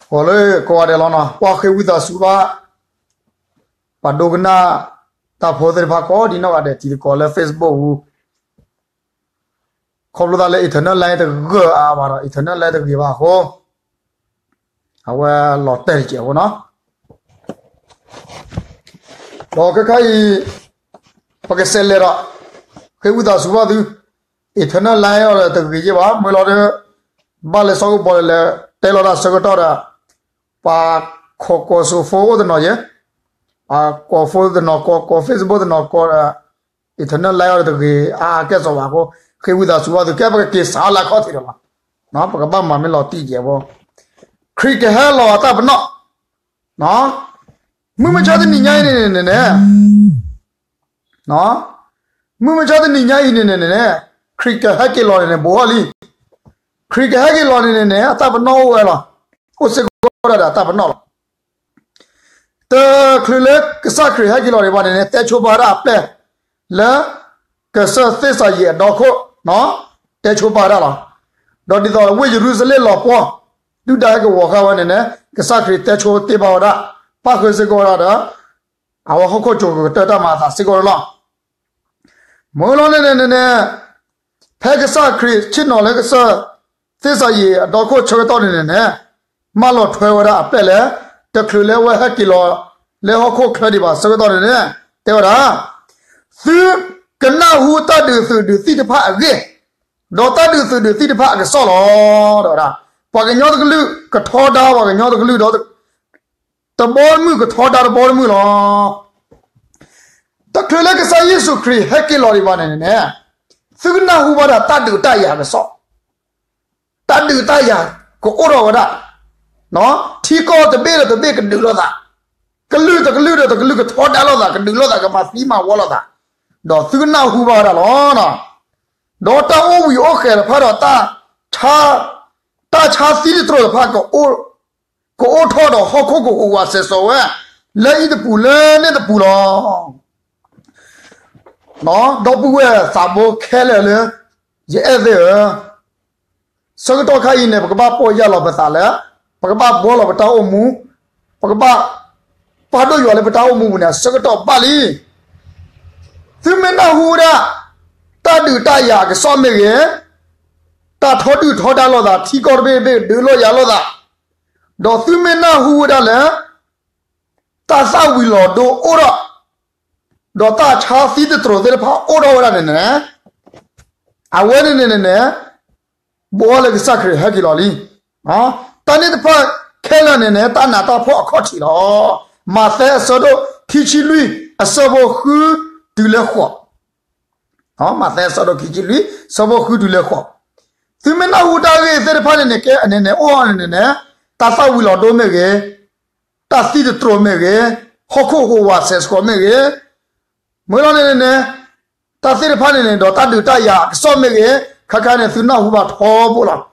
ဂီၤလၢကိးဂၤဒဲးလီၤနီၤ, ကွၢ်ဃ့ဝံသးစူၤဘၣ် ပှၤဒိကနၣ်တၢ်ဖိသ့ၣ်တဖၣ်ကိးဒံနီၢ်ဂၤဒဲး တံၤသကိးလၢ Facebook ပူၤ, ခီဖျိသးလၢ internet line တဂၢၢ်အါဘၣ်ဒီး internet line တဂ့ၤဘၣ်အဃိ, အဝဲလီၤတဲာ်တစဲးဖိနီၤ. ဒီးခဲခါအံၤ ပကစးလဲၤဒီး ဃ့ဝံသးစူၤဘၣ်သု, internet line အီၤဒီးတဂ့ၤယဲၢ်ဘၣ်, မ့ၢ်လီၤဒီး ဘၣ်လၢစီၤကပီၤလဲၤ တဲလီၤတၢ်ဆၢကတီၢ်ဒီး ပှၤခိးကိးစိၤ phone အိၣ်တနီၤယဲၢ်, ပှၤကိး phone တနီၤကိး, ကိး Facebook တနီၤကိးဒီး internet line အီၤဒီးတဂ့ၤအါအါကဲၣ်ဆိးဘၣ်အဃိ, ဃ့ဝံသးစူၤဘၣ်သု, ကဲပကက့ၤစးလၢခီၣ်ထံးဒီးလီၤ. ပကဘၣ်မၤမ့ၢ်လီၤတံၢ်ယဲၢ်ဖိ, ခရံာ်ကဟဲလီၤအတၢ်ပနီၣ်, မုၢ်မဆါတနံၤညါအံၤန့ၣ်န့ၣ်န့ၣ်, မုၢ်မဆါတနံၤညါအံၤန့ၣ်န့ၣ်န့ၣ်, ခရံာ်ကဟဲက့ၤလီၤန့ၣ်န့ၣ် ဘူးထီၣ်လံ. ခရံာ်ကဟဲက့ၤလီၤန့ၣ်န့ၣ်န့ၣ် အတၢ်ပနီၣ်အိၣ်ဝဲလီၤ, အိၣ်စ့ၢ်ကီးဝဲဒၣ်ဒီးအတၢ်ပနီၣ်လီၤ. တချုးလၢကစၢ်ခရံာ်ဟဲက့ၤလီၤဒံးဘၣ်န့ၣ်န့ၣ် တဲဆိပာ်ဝဲဒၣ်အပျဲၢ် လၢ ကစၢၢ်သ့ၣ်စၤယံးအဒီခိၣ်, တဲဆိပာ်ဝဲဒၣ်လီၤ. ဒီးဒ်သိးဝ့ၢ်ယရူၤၡလ့ၣ်လီၤပှီၢ် ဒုၣ်ဒါဟဲကဝီၤဃာ်ဝဲန့ၣ်န့ၣ် ကစၢ်ခရံာ်တဲဆိတ့ဘၣ်ဝဲဒၣ်, ပၣ်ဃုာ်စ့ၢ်ကီးဝဲဒၣ်ဒီး အဝဲဟီၣ်ခိၣ်ကၠိၤကကတၢၢ်တၢ်မၤအသးစ့ၢ်ကီးန့ၣ်လီၤ. မ့ၢ်လီၤန့ၣ်န့ၣ်န့ၣ်, ဖဲကစၢ်ခရံာ်ဆ့ၣ်နီၤလၢကစၢၢ်သ့ၣ်စၤယံးအဒီခိၣ်ဆၢကတီၢ်န့ၣ်န့ၣ်န့ၣ်, မၢလီၤထွဲဝဲဒၣ်အပျဲၢ်လၢ တချုးလၢအဝဲဟဲက့ၤလီၤလၢဟီၣ်ခိၣ်ချၢဒံးဘၣ်ဆၢကတီၢ်န့ၣ်န့ၣ်, တဲဝဲဒၣ်, သုကနၢ်ဟူတၢ်ဒုးသုးဒုးသံၣ်တဖၣ်အဂ့ၢ်, ဒီးတၢ်ဒုးသုးဒုးသံၣ်တဖၣ်အကစီၣ်လီၤ. ဒီးဝဲဒၣ်, ပှၤကညီတကလုာ်ကထီဒါပှၤကညီတကလုာ်ဒီး တဘီတမုၢ်ကထီဒါတဘီတမုၢ်လီၤ. တချုးလၢကစၢ်ယ့ၣ်ၡူးခရံာ်ဟဲက့ၤလီၤဒံးဘၣ်န့ၣ်န့ၣ်, သုကနၢ်ဟူဘၣ်ဒၣ်တၢ်ဒုးတၢ်ယၤကစီၣ်, တၢ်ဒုးတၢ်ယၤကအိၣ်ထီၣ်ဝဲဒၣ်, ထံကီၢ်တဘ့ၣ်ဒီးတဘ့ၣ်ကဒုးလိာ်သး, ကလုာ်တကလုာ်ဒီးတကလုာ်ကထီဒါလိာ်သး ကဒုးလိာ်သး ကမၤသံမၤဝီလိာ်သး, ဒီးသုကနၢ်ဟူဘၣ်ဝဲဒၣ်လီၤ. ဒီးတၢ်အိၣ်ဘှံးအိၣ်ဃဲၤတဖၣ်ဒီး တၢ်ဆါသံတတြိာ်တဖၣ် ကအိၣ်ထီၣ်ဒီးဟီၣ်ခိၣ်ကဟူးဝးစဲးစိးဝဲ လၢအံၤတပူၤလၢန့ၣ်တပူၤလီၤ. ဒီပုၢ်ဝဲၢ်သးဘိခဲလၢာ်လၢ ယအဲၣ်သ့ၣ်ဧၢ, ဆၢကတီၢ်ခါအံၤန့ၣ် ပကဘၣ်ပီၢ်ယၢ်လီၤပသးလၢ ပကဘၣ်ဘှီလီၤပတၢ်အိၣ်မူ, ပကဘၣ်ပာ်ဒိၣ်ယွၤလၢပတၢ်အိၣ်မူပူၤန့ၣ် အဆၢကတီၢ်ဘၣ်လံ. သုမ့ၢ်နၢ်ဟူဝဲဒၣ် တၢ်ဒုးတၢ်ယၤအကစီၣ်မ့ၢ်ဂ့ၤ, တၢ်ထီဒုၣ်ထီဒါလိာ်သး ထံကီၢ်တဘ့ၣ်တဘ့ၣ်ဒုးလိာ်ယၤလိာ်သး, ဒီးသုမ့ၢ်နၢ်ဟူဝဲဒၣ်လၢ တၢ်သၣ်ဝံၤလီၤဒိအိၣ်ထီၣ်, ဒီးတၢ်ဆါသံတတြိာ်သ့ၣ်တဖၣ်အိၣ်ထီၣ်ဝဲဒၣ်န့ၣ်န့ၣ်, အဝဲန့ၣ်န့ၣ်န့ၣ်န့ၣ် ဘိးအီၤလၢကစၢ်ခရံာ်ဟဲက့ၤလီၤလံ. တၢ်န့ၣ်တဖၣ်ခဲလၢာ်န့ၣ်န့ၣ် တၢ်နးတၢ်ဖှီၣ်အခီၣ်ထံးလီၤ. မးသဲအဆၢဒိၣ်ခံဆံလွံၢ် အဆၢဖိဃုတုၤလၢဃိး, မးသဲအဆၢဒိၣ်ခံဆံလွံၢ် အဆၢဖိဃုတုၤလၢဃိး, သုမ့ၢ်နၢ်ဟူတၢ်ဂ့ၢ်သ့ၣ်တဖၣ်န့ၣ်န့ၣ် ကဲန့ၣ်န့ၣ် အိၣ်အီၤန့ၣ်န့ၣ်န့ၣ်, တၢ်သၣ်ဝံၤလီၤဒိမ့ၢ်ဂ့ၤ, တၢ်သံတတြိာ်မ့ၢ်ဂ့ၤ, ဟီၣ်ခိၣ်ဟူးဝးစဲးစိးမ့ၢ်ဂ့ၤ, မ့ၢ်လီၤန့ၣ်န့ၣ်န့ၣ်, တၢ်သ့ၣ်တဖၣ်န့ၣ်န့ၣ် ဒီးတၢ်ဒုးတၢ်ယၤအကစီၣ်မ့ၢ်ဂ့ၤ, ခဲခါန့ၣ် သုနၢ်ဟူဘၣ်ထီဘိလီၤ.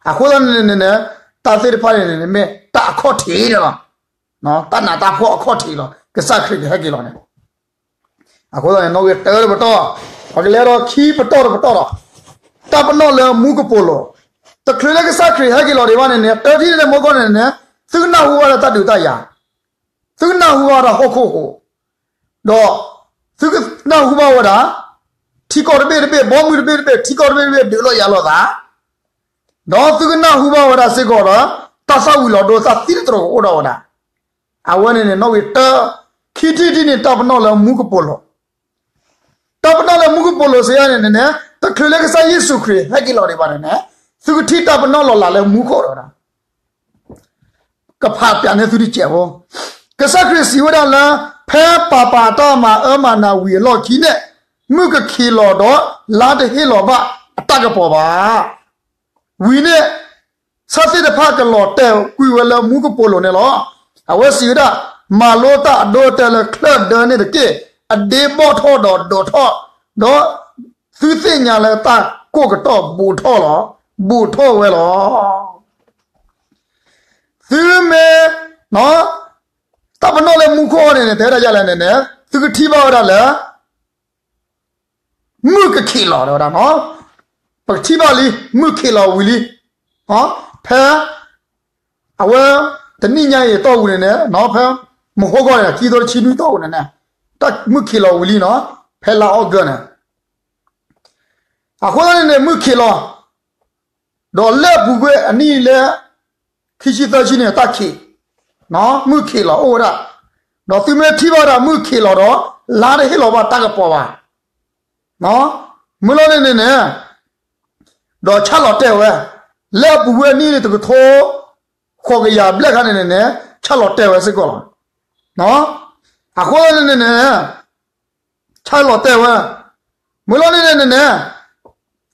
အဃိသတးန့ၣ်န့ၣ်န့ၣ်, တၢ်သ့ၣ်တဖၣ်န့ၣ်န့ၣ် မ့ၢ်တၢ်အခီၣ်ထံးန့ၣ်လီၤ. တၢ်နးတၢ်ဖှီၣ်အခီၣ်ထံးလီၤ ကစၢ်ခရံာ်ကဟဲက့ၤလီၤန့ၣ်. အဃိသတးန့ၣ် နီၣ်ဂံၢ်တၢတပတီၢ်, ပကလဲၤဒီးခံပတီၢ်တပတီၢ်ဒီး, တၢ်ပနီၣ်လၢမူကပိာ်လိၤ, တချုးလၢကစၢ်ခရံာ်ဟဲက့ၤလီၤဒံးဘၣ်န့ၣ်န့ၣ် တထံၣ်န့ၣ်မိၢ်ကီၢ်န့ၣ်န့ၣ်, သုကနၢ်ဟူဝဲဒၣ်တၢ်ဒုးတၢ်ယၤ, သုကနၢ်ဟူဘၣ်ဝဲဒၣ်ဟီၣ်ခိၣ်ဟူး, ဒီးသုကနၢ်ဟူဘၣ်ဝဲဒၣ် ထံကီၢ်တဘ့ၣ်တဘ့ၣ် ဘီမုၢ်တဘ့ၣ်တဘ့ၣ် ထံကီၢ်တဘ့ၣ်တဘ့ၣ်ဒုးလိာ်ယၤလိာ်သး, ဒီးသုကနၢ်ဟူဘၣ်ဝဲဒၣ်စ့ၢ်ကီးဒီး တၢ်သၣ်ဝံၤလီၤဒိ တၢ်သံတတြိာ်ကအိၣ်ဒီးဝဲဒၣ်, အဝဲန့ၣ်န့ၣ် နီၣ်ဂံၢ်တၢ, ခံထံၣ်တထံၣ်န့ၣ် တၢ်ပနီၣ်လၢမူကပိာ်လိၤ, တၢ်ပနီၣ်လၢမူကပိာ်လိၤစံးယၤန့ၣ်န့ၣ်, တချုးလၢကစၢ်ယ့ၣ်ၡူးခရံာ်ဟဲက့ၤလီၤဒံးဘၣ်န့ၣ်န့ၣ်, သုကထံၣ်တၢ်ပနီၣ်လီၤလးလၢမူခိၣ်ဒီးဝဲဒၣ် ကဖးပျးန့ၢ်သုတစဲးဖိ, ကစၢ်ခရံာ်စံးဝဲဒၣ်လၢ ဖဲပၤပၤအတၢ်မၤအၢမၤနးဝံၤအလီၢ်ခံန့ၣ်, မုၢ်ကခံးလီၤဒီးလါတဟ့ၣ်လီၤဘၣ်အတၢ်ကပီၤဘၣ်. ဝံၤန့ၣ် ဆၣ်သ့ၣ်တဖၣ်ကလီၤတဲာ်ကွံာ်ဝဲလၢမူကပိာ်လိၤန့ၣ်လီၤ. အဝဲစံးဝဲဒၣ်, မၤလိတၢ်အဒိအတဲာ်လၢချၢၣ်ဒၢန့ၣ်တက့ၢ်. အဒ့ဘီၣ်ထီၣ်ဒီးဒိးထီၣ်, ဒီးသုသ့ၣ်ညါလၢတၢ်ကိၢ်ကတီၢ်ဘူးထီၣ်လီၤ, ဘူးထီၣ်ဝဲလီၤ. သုမ့ၢ်, တၢ်ပနီၣ်လၢမူခိၣ်အီၤန့ၣ်န့ၣ် တဲဝဲဒၣ်ယၤလဲၣ်န့ၣ်န့ၣ်, သုကထံၣ်ဘၣ်ဝဲဒၣ်လၢ မုၢ်ကခံးလီၤတဲဝဲဒၣ်, ပကထံၣ်ဘၣ်လံ မုၢ်ခံးလီၤဝံၤလံ, ဖဲ အဝဲ တနံၣ်ညါအံၤအတီၢ်ပူၤန့ၣ်န့ၣ် ဖဲမဟိဂီၢ်န့ၣ် ခံကထိတဆံနွံတီၢ်ပူၤန့ၣ်န့ၣ် တၢ်မုၢ်ခံးလီၤဝံၤလံနီၤ ဖဲလါအီကူးန့ၣ် အဃိသတးန့ၣ်န့ၣ် မုၢ်ခံးလီၤ ဒီးလၢအပူၤကွံာ်အနံၣ်လၢ ခံဆံသၢဆံန့ၣ် တၢ်ခံး မုၢ်ခံးလီၤအိၣ်ဝဲဒၣ် ဒီးသုမ့ၢ်ထံၣ်ဘၣ်ဝဲဒၣ်မုၢ်ခံးလီၤဒီး လါတဟ့ၣ်လီၤဘၣ်တၢ်ကပီၤဘၣ် မုၢ်လီၤန့ၣ်န့ၣ်န့ၣ် ဒီးဆၣ်လီၤတဲာ်ဝဲ လၢအပူၤကွံာ်အနံၣ်န့ၣ် တကထိ ဃိးကယၤဘျဲၣ်ခါန့ၣ်န့ၣ်န့ၣ် ဆၣ်လီၤတဲာ်ဝဲစ့ၢ်ကီးလီၤ. အဃိန့ၣ်န့ၣ်န့ၣ် ဆၣ်လီၤတဲာ်ဝဲ မုၢ်လီၤန့ၣ်န့ၣ်န့ၣ်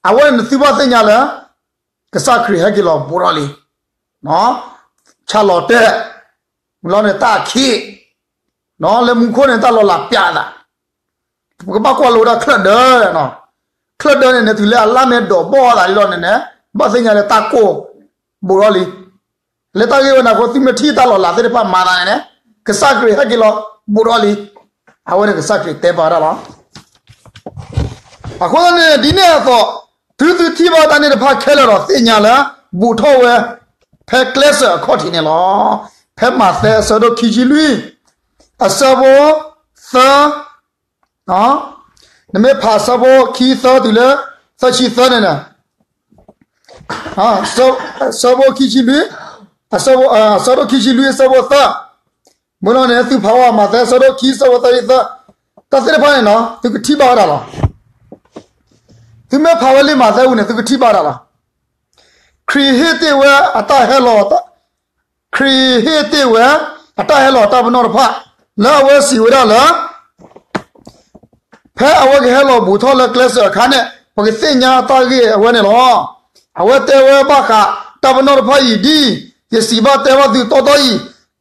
အဝဲန့ၣ်သုဘၣ်သ့ၣ်ညါလၢ ကစၢ်ခရံာ်ဟဲက့ၤလီၤဘူးထီၣ်လံ ဆၣ်လီၤတဲာ် မုၢ်လီၤန့ၣ်တၢ်ခံး လၢမူခိၣ်န့ၣ် တၢ်လီၤလးပျးသး ပကဘၣ်ကွၢ်လိဝဲဒၣ်ချၢၣ်ဒၢ ချၢၣ်ဒၢန့ၣ်န့ၣ် တုၤလၢအလါမဲာ်ဒိးဘီၣ်အသးလံလီၤန့ၣ်န့ၣ် ဘၣ်သ့ၣ်ညါလၢတၢ်ကိၢ်ဘူးထီၣ်လံ လၢတၢ်ဂ့ၢ်ဝဲန့ၣ်အဃိ သုမ့ၢ်ထံၣ်တၢ်လီၤလးသ့ၣ်တဖၣ်မၤသးန့ၣ်န့ၣ် ကစၢ်ခရံာ်ဟဲက့ၤလီၤဘူးထီၣ်လံ အဝဲန့ၣ်ကစၢ်ခရံာ်တဲပာ်ဝဲဒၣ်လီၤ. အဃိသတးန့ၣ် ဒ်န့ၣ်အသိး တုၤသုထံၣ်ဘၣ်တၢ်န့ၣ်တဖၣ်ခဲလၢာ်ဒီးသ့ၣ်ညါလၢ ဘူးထီၣ်ဝဲ ဖဲကျဲစၢၤအခီၣ်ထံးန့ၣ်လီၤ. ဖဲမးသဲအဆၢဒိၣ်ခံဆံလွံၢ် အဆၢဖိသၢ နမ့ၢ်ဖးအဆၢဖိခံသၢတုၤလၢ သၢဆံသၢန့ၣ်န့ၣ် အဆၢဖိခံဆံလွံၢ် အဆၢဖိ အဆၢဒိၣ်ခံဆံလွံၢ်အဆၢဖိသၢ မုၢ်လီၤန့ၣ် သုဖးဝဲမးသဲအဆၢဒိၣ်ခံအဆၢဖိသၢဆံသၢ တၢ်သ့ၣ်တဖၣ်န့ၣ်နီၤ သုကထံၣ်ဘၣ်ဝဲဒၣ်လီၤ. သုမ့ၢ်ဖးဝဲလံာ်မးသဲပူၤန့ၣ် သုကထံၣ်ဘၣ်ဝဲဒၣ်လီၤ. ခရံာ်ဟ့ၣ်တ့ၢ်ဝဲအတၢ်ဟဲလီၤ ခရံာ်ဟ့ၣ်တ့ၢ်ဝဲ အတၢ်ဟဲလီၤတၢ်ပနီၣ်တဖၣ် လၢအဝဲစံးဝဲဒၣ်လၢ ဖဲအဝဲကဟဲလီၤဘူးထီၣ်လၢကျဲစၢၤအခါန့ၣ် ပကသ့ၣ်ညါတၢ်ဂ့ၢ်အဝဲန့ၣ်လီၤ. အဝဲတဲဝဲဘၣ်ဃးတၢ်ပနီၣ်တဖၣ်အံၤဒ်အံၤ, ယစံးဘၣ်တဲဘၣ်သုတီတီအံၤ,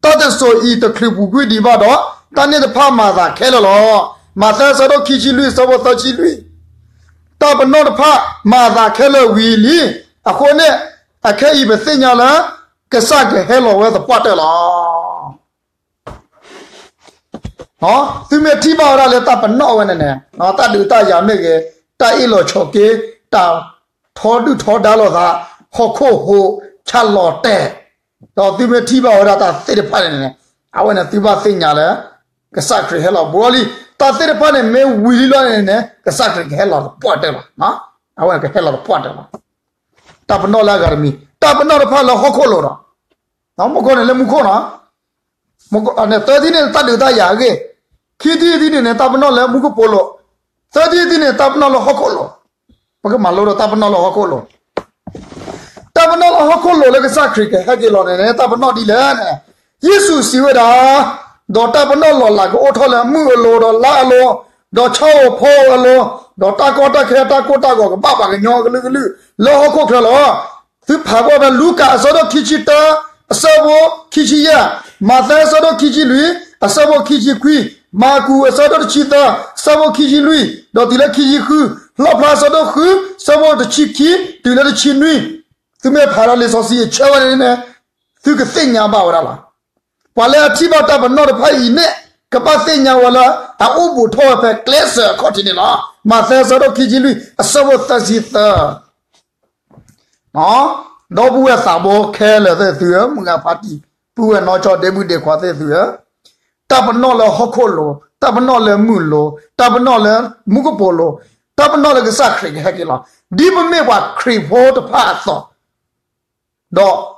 တၢ်တစိၤအံၤတချုးပူၤကွံာ်ဒံးဘၣ်ဒီး, တၢ်န့ၣ်တဖၣ်မၤသးခဲလၢာ်လီၤ. မးသဲအဆၢဒိၣ်ခံဆံလွံၢ်အဆၢဖိသၢဆံလွံၢ် တၢ်ပနီၣ်တဖၣ်မၤသးခဲလၢာ်ဝံၤလံ. အဃိန့ၣ် အခဲအံၤပသ့ၣ်ညါလၢ ကစၢ်ကဟဲလီၤဝဲသပှၢ်တၢၢ်လီၤ. သုမ့ၢ်ထံၣ်ဘၣ်ဝဲဒၣ်လၢတၢ်ပနီၣ်ဝဲန့ၣ်န့ၣ်, တၢ်ဒုးတၢ်ယၤမ့ၢ်ဂ့ၤ, တၢ်အ့ၣ်လိာ်ဆိးက့, တၢ်ထီဒုၣ်ထီဒါလိာ်သး, ဟီၣ်ခိၣ်ဟူး, ဆၣ်လီၤတဲာ်, ဒီးသုမ့ၢ်ထံၣ်ဘၣ်ဝဲဒၣ်တၢ်သ့ၣ်တဖၣ်န့ၣ်န့ၣ်, အဝဲန့ၣ်သုဘၣ်သ့ၣ်ညါလၢ ကစၢ်ခရံာ်ဟဲလီၤဘူးထီၣ်လံ. တၢ်သ့ၣ်တဖၣ်န့ၣ်မ့ၢ်ဝံၤလံလီၤန့ၣ်န့ၣ် ကစၢ်ခရံာ်ကဟဲလီၤသပှၢ်တၢၢ်လီၤ. အဝဲန့ၣ်ကဟဲလီၤသပှၢ်တၢၢ်လီၤ. တၢ်ပနီၣ်လၢအဂၤတမံၤ, တၢ်ပနီၣ်တဖၣ်လၢဟီၣ်ခိၣ်လိၤဒီး မူခိၣ်န့ၣ်လၢမူခိၣ်နီၤ, သၢထံၣ်န့ၣ်တၢ်ဒုးတၢ်ယၤအဂ့ၢ်, ခံထံၣ်တထံၣ်န့ၣ်န့ၣ် တၢ်ပနီၣ်လၢမူကပိာ်လိၤ, သၢထံၣ်တထံၣ်န့ၣ် တၢ်ပနီၣ်လၢဟီၣ်ခိၣ်လိၤ, ပကမၤလိဒီးတၢ်ပနီၣ်လၢဟီၣ်ခိၣ်လိၤ, တၢ်ပနီၣ်လၢဟီၣ်ခိၣ်လိၤလၢကစၢ်ခရံာ်ကဟဲက့ၤလီၤန့ၣ်န့ၣ် တၢ်ပနီၣ်ဒ်လဲၣ်န့ၣ်, ယ့ၣ်ၡူးစံးဝဲဒၣ်, ဒီးတၢ်ပနီၣ်လီၤလးကအိၣ်ထီၣ်လၢမုၢ်အလိၤ, ဒီးလါအလိၤ, ဒီးဆၣ်ဧိၤဖီဧိၤအလိၤ, ဒီးတၢ်ကီတၢ်ခဲတၢ်ကိၢ်တၢ်ဂီၤကဘၣ်ပှၤကညီအကလုာ်ကလုာ် လၢဟီၣ်ခိၣ်ချၢလီၤ. သုဖးကွၢ်ဖဲလူၤကၣ်အဆၢဒိၣ်ခံဆံတၢ အဆၢဖိခံဆံယဲၢ်, မးသဲအဆၢဒိၣ်ခံဆံလွံၢ် အဆၢဖိခံဆံခွံ, မၢ်ကူးအဆၢဒိၣ်တဆံသၢ အဆၢဖိခံဆံလွံၢ် ဒီးတုၤလၢခံဆံဃု, လီၣ်ဖျါအဆၢဒိၣ်ဃု အဆၢဖိတဆံခံ တုၤလၢတဆံနွံ, သုမ့ၢ်ဖးဒီးလံာ်စီဆှံအဆၢဝဲန့ၣ်န့ၣ် သုကသ့ၣ်ညါဘၣ်ဝဲဒၣ်လီၤ. ပှၤလၢအထံၣ်ဘၣ်တၢ်ပနီၣ်တဖၣ်အံၤန့ၣ် ကဘၣ်သ့ၣ်ညါဝဲလၢ အအိၣ်ဘူးထီၣ်ဝဲဖဲကျဲစၢၤအခီၣ်ထံးန့ၣ်လီၤ. မးသဲအဆၢဒိၣ်ခံဆံလွံၢ် အဆၢဖိသၢဆံသၢ ဒီပုၢ်ဝဲၢ်သးဘိခဲလၢာ်သ့ၣ်သုဧၢ, မုၢ်ဂၤဖါတံၢ် ပုၢ်ဝဲၢ်နီၢ်ကၠီဒ့မုၣ်ဒ့ခွါသ့ၣ်သုဧၢ, တၢ်ပနီၣ်လၢဟီၣ်ခိၣ်လိၤ, တၢ်ပနီၣ်လၢမုၢ်လိၤ, တၢ်ပနီၣ်လၢမူကပိာ်လိၤ, တၢ်ပနီၣ်လၢကစၢ်ခရံာ်ကဟဲက့ၤလီၤ. ဒ်ပမ့ၢ်ပှၤခရံာ်ဖိတဖၣ်အသိး ဒီး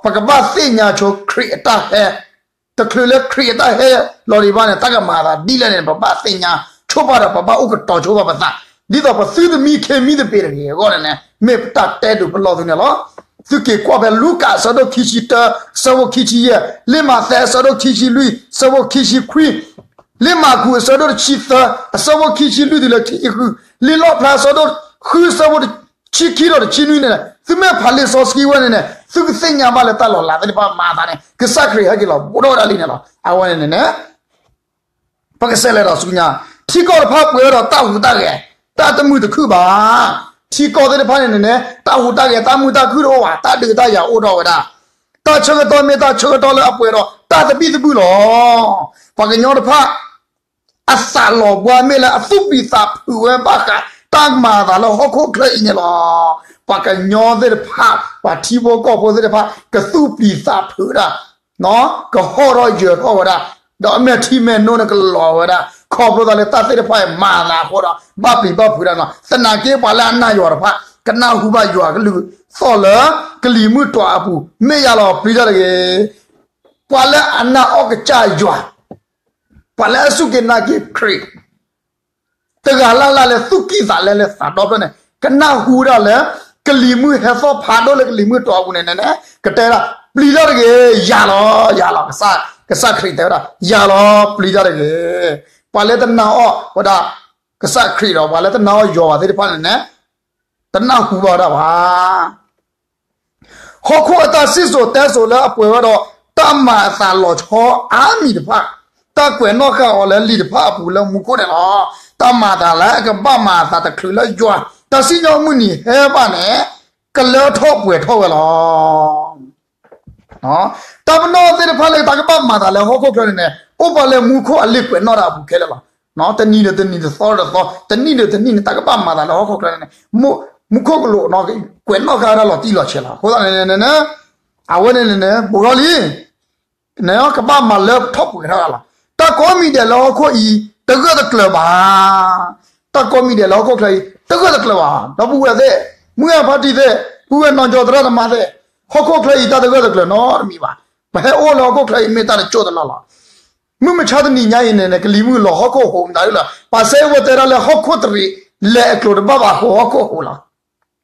ပကဘၣ်သ့ၣ်ညါဆိခရံာ်အတၢ်ဟဲ, တချုးလၢခရံာ်အတၢ်ဟဲလီၤဒံးဘၣ်န့ၣ် တၢ်ကမၤသးဒ်လဲၣ်န့ၣ် ပဘၣ်သ့ၣ်ညါဆိဘၣ်ဒီး ပဘၣ်အိၣ်ကတီၤဆိဘၣ်ပသး, ဒ်သိးပသုတမံခ့မံသပ့ၤတဂ့ၤအဂီၢ်န့ၣ်န့ၣ် မ့ၢ်ပတၢ်တဲဒုးပလီၢ်သုန့ၣ်လီၤ. သုက့ၤကွၢ်ဖဲလူၤကၣ်အဆၢဒိၣ်ခံဆံတၢ အဆၢဖိခံဆံယဲၢ်, လံာ်မးသဲအဆၢဒိၣ်ခံဆံလွံၢ် အဆၢဖိခံဆံခွံ, လံာ်မၢ်ကူးအဆၢဒိၣ်တဆံသၢ အဆၢဖိခံဆံလွံၢ်တုၤလၢခံဆံဃု, လံာ်လီၣ်ဖျါအဆၢဒိၣ်ဃု အဆၢဖိတဆံခံဒီးတဆံနွံန့ၣ် သုမ့ၢ်ဖးလံာ်စီဆှံဝဲန့ၣ်န့ၣ် သုကသ့ၣ်ညါဘၣ်လၢတၢ်လီၤလးသ့ၣ်တဖၣ်မၤသးန့ၣ် ကစၢ်ခရံာ်ဟဲက့ၤလီၤဘူးထီၣ်ဝဲဒၣ်လံန့ၣ်လီၤ. အဝဲန့ၣ်န့ၣ် ပကစးလဲၤဒီးဆူညါ, ထံကီၢ်တဖၣ်ပှဲၤဝဲဒီးတၢ်ဟူးတၢ်ဂဲၤ, တၢ်တမုာ်တခုၣ်ဘၣ်. ထံကီၢ်သ့ၣ်တဖၣ်န့ၣ်န့ၣ် တၢ်ဟူးတၢ်ဂဲၤ တၢ်မုာ်တၢ်ခုၣ်တအိၣ်ဘၣ်, တၢ်ဒုးတၢ်ယၤအိၣ်ထီၣ်ဝဲဒၣ်. တၢ်ဆၢကတီၢ်မ့ၢ်တၢ်ဆၢကတီၢ်လၢအပှဲၤဒီးတၢ်သဘံၣ်သဘုၣ်လီၤ. ပှၤကညီတဖၣ် အသးလီၤဘှါမ့ၢ်လၢအသူၣ်ပျံၤသးဖုးဝဲဘၣ်ဃးတၢ်မၤအသးလၢဟီၣ်ခိၣ်ချၢအံၤန့ၣ်လီၤ. ပှၤကညီသ့ၣ်တဖၣ် ပှၤထံဖိကီၢ်ဖိသ့ၣ်တဖၣ် ကသူၣ်ပျံၤသးဖုးဝဲဒၣ် ကဟီၣ်ထီၣ်ယၢၤထီၣ်ဝဲဒၣ်, ဒီးအမဲာ်ထံမဲာ်နိန့ၣ်ကလီၤဝဲဒၣ်, ခီဖျိသးလၢတၢ်သ့ၣ်တဖၣ်အံၤမၤသးအဃိဒီး ဘၣ်ပျံၤဘၣ်ဖုးတၢ်နီၤ. သနာ်က့ပှၤလၢအနာ်ယွၤတဖၣ် ကနၢ်ဟူဘၣ်ယွၤကလုၢ်သီၣ်လၢ ကလံၤမုၢ်တွၤအပူၤ မ့ၢ်ယၤလီၤ ပျံၤတၢ်တဂ့ၤ. ပှၤလၢအနာ်အီၣ်ကစၢ်ယွၤ ပှၤလၢအစူၢ်က့ၤနာ်က့ၤခရံာ် တဂၤလၢ်လၢ်လၢသူၣ်ကံၢ်သးလဲလၢသးဒီဖျၢၣ်န့ၣ် ကနၢ်ဟူဒၣ်လၢ ကလံၤမုၢ်ဟဲသီၣ်ဖးဒိၣ်လၢကလံၤမုၢ်တွၤအပူၤန့ၣ်န့ၣ် ကတဲဒၣ် ပျံၤတၢ်တဂ့ၤ, ယၤလီၤ, ယၤလီၤ, ကစၢ်ခရံာ်တဲဝဲဒၣ် ယၤလီၤ, ပျံၤတၢ်တဂ့ၤ. ပှၤလၢတနာ်အီၣ်ဝဲဒၣ် ကစၢ်ခရံာ်ဒီး ပှၤလၢတနာ်အီၣ်ယွၤဘၣ်သ့ၣ်တဖၣ်န့ၣ်န့ၣ် တနၢ်ဟူဘၣ်ဝဲဒၣ်ဘၣ်. ဟီၣ်ခိၣ်အတၢ်စံၣ်စိၤတဲစိၤလၢအပှဲၤဝဲဒီး တၢ်မၤအသးလီၤဆီအါမံၤတဖၣ်, တၢ်ကွဲးနီၣ်ဃာ်အီၤလၢလံာ်တဖၣ်အပူၤလၢမူခိၣ်န့ၣ်လီၤ. တၢ်မၤအသးလၢအကဘၣ်မၤအသးတချုးလၢယွၤ တၢ်စံၣ်ညီၣ်မုၢ်နံၤဟဲဘၣ်န့ၣ် ကလၢထီၣ်ပှဲၤထီၣ်ဝဲလီၤ. တၢ်ပနီၣ်သ့ၣ်တဖၣ်လၢတၢ်ကဘၣ်မၤသးလၢဟီၣ်ခိၣ်ချၢန့ၣ်န့ၣ် အိၣ်ပှၤလၢမူခိၣ်အလံာ်ကွဲးနီၣ်တၢ်အပူၤခဲလၢာ်လီၤ. တနံၤဒီးတနံၤ, တသီဒီးတသီ, တနံၣ်ဒီးတနံၣ်န့ၣ် တၢ်ကဘၣ်မၤသးလၢဟီၣ်ခိၣ်ချၢန့ၣ်န့ၣ် မူခိၣ်ကလိာ် ကွဲးနီၣ်ဃာ်ဝဲဒၣ်လီၤတံၢ်လီၤဆဲးလီၤ. အဃိသတးန့ၣ် အဝဲန့ၣ်န့ၣ် ဘူးထီၣ်လံ ကဘၣ်မၤလၢထီၣ်ပှဲၤထီၣ်လီၤ. တၢ်ကိးမံၤဒဲးလၢဟီၣ်ခိၣ်အံၤ တဂၢၢ်တကျၢၤဘၣ်. တၢ်ကိးမံၤဒဲးလၢဟီၣ်ခိၣ်ချၢအံၤ တဂၢၢ်တကျၢၤဘၣ်. ဒီပုၢ်ဝဲၢ်သ့ၣ်, မုၢ်ဂၢ်ဖါတံၢ်သ့ၣ်, ပုၢ်ဝဲၢ်နီၢ်ကၠီသရၣ်သမါသ့ၣ်, ဟီၣ်ခိၣ်ချၢအံၤတၢ်တဂၢၢ်တကျၢၤနီတမံၤဘၣ်. ပဟဲအိၣ်လၢဟီၣ်ခိၣ်ချၢအံၤမ့ၢ်တၢ်တစိၢ်တလီၢ်လီၤ. မုၢ်မဆါတနံၤညါအံၤန့ၣ်န့ၣ် ကလံၤမုၢ်လီၤဟီၣ်ခိၣ်ဟူးမတၤဒ်လီၤ. ပှၤစဲအ့ၣ်ဖိတဲဒၣ်လၢဟီၣ်ခိၣ်တရံး လဲၤအကျိၤတဘၣ်ဘၣ်အဃိဟီၣ်ခိၣ်ဟူးလီၤ.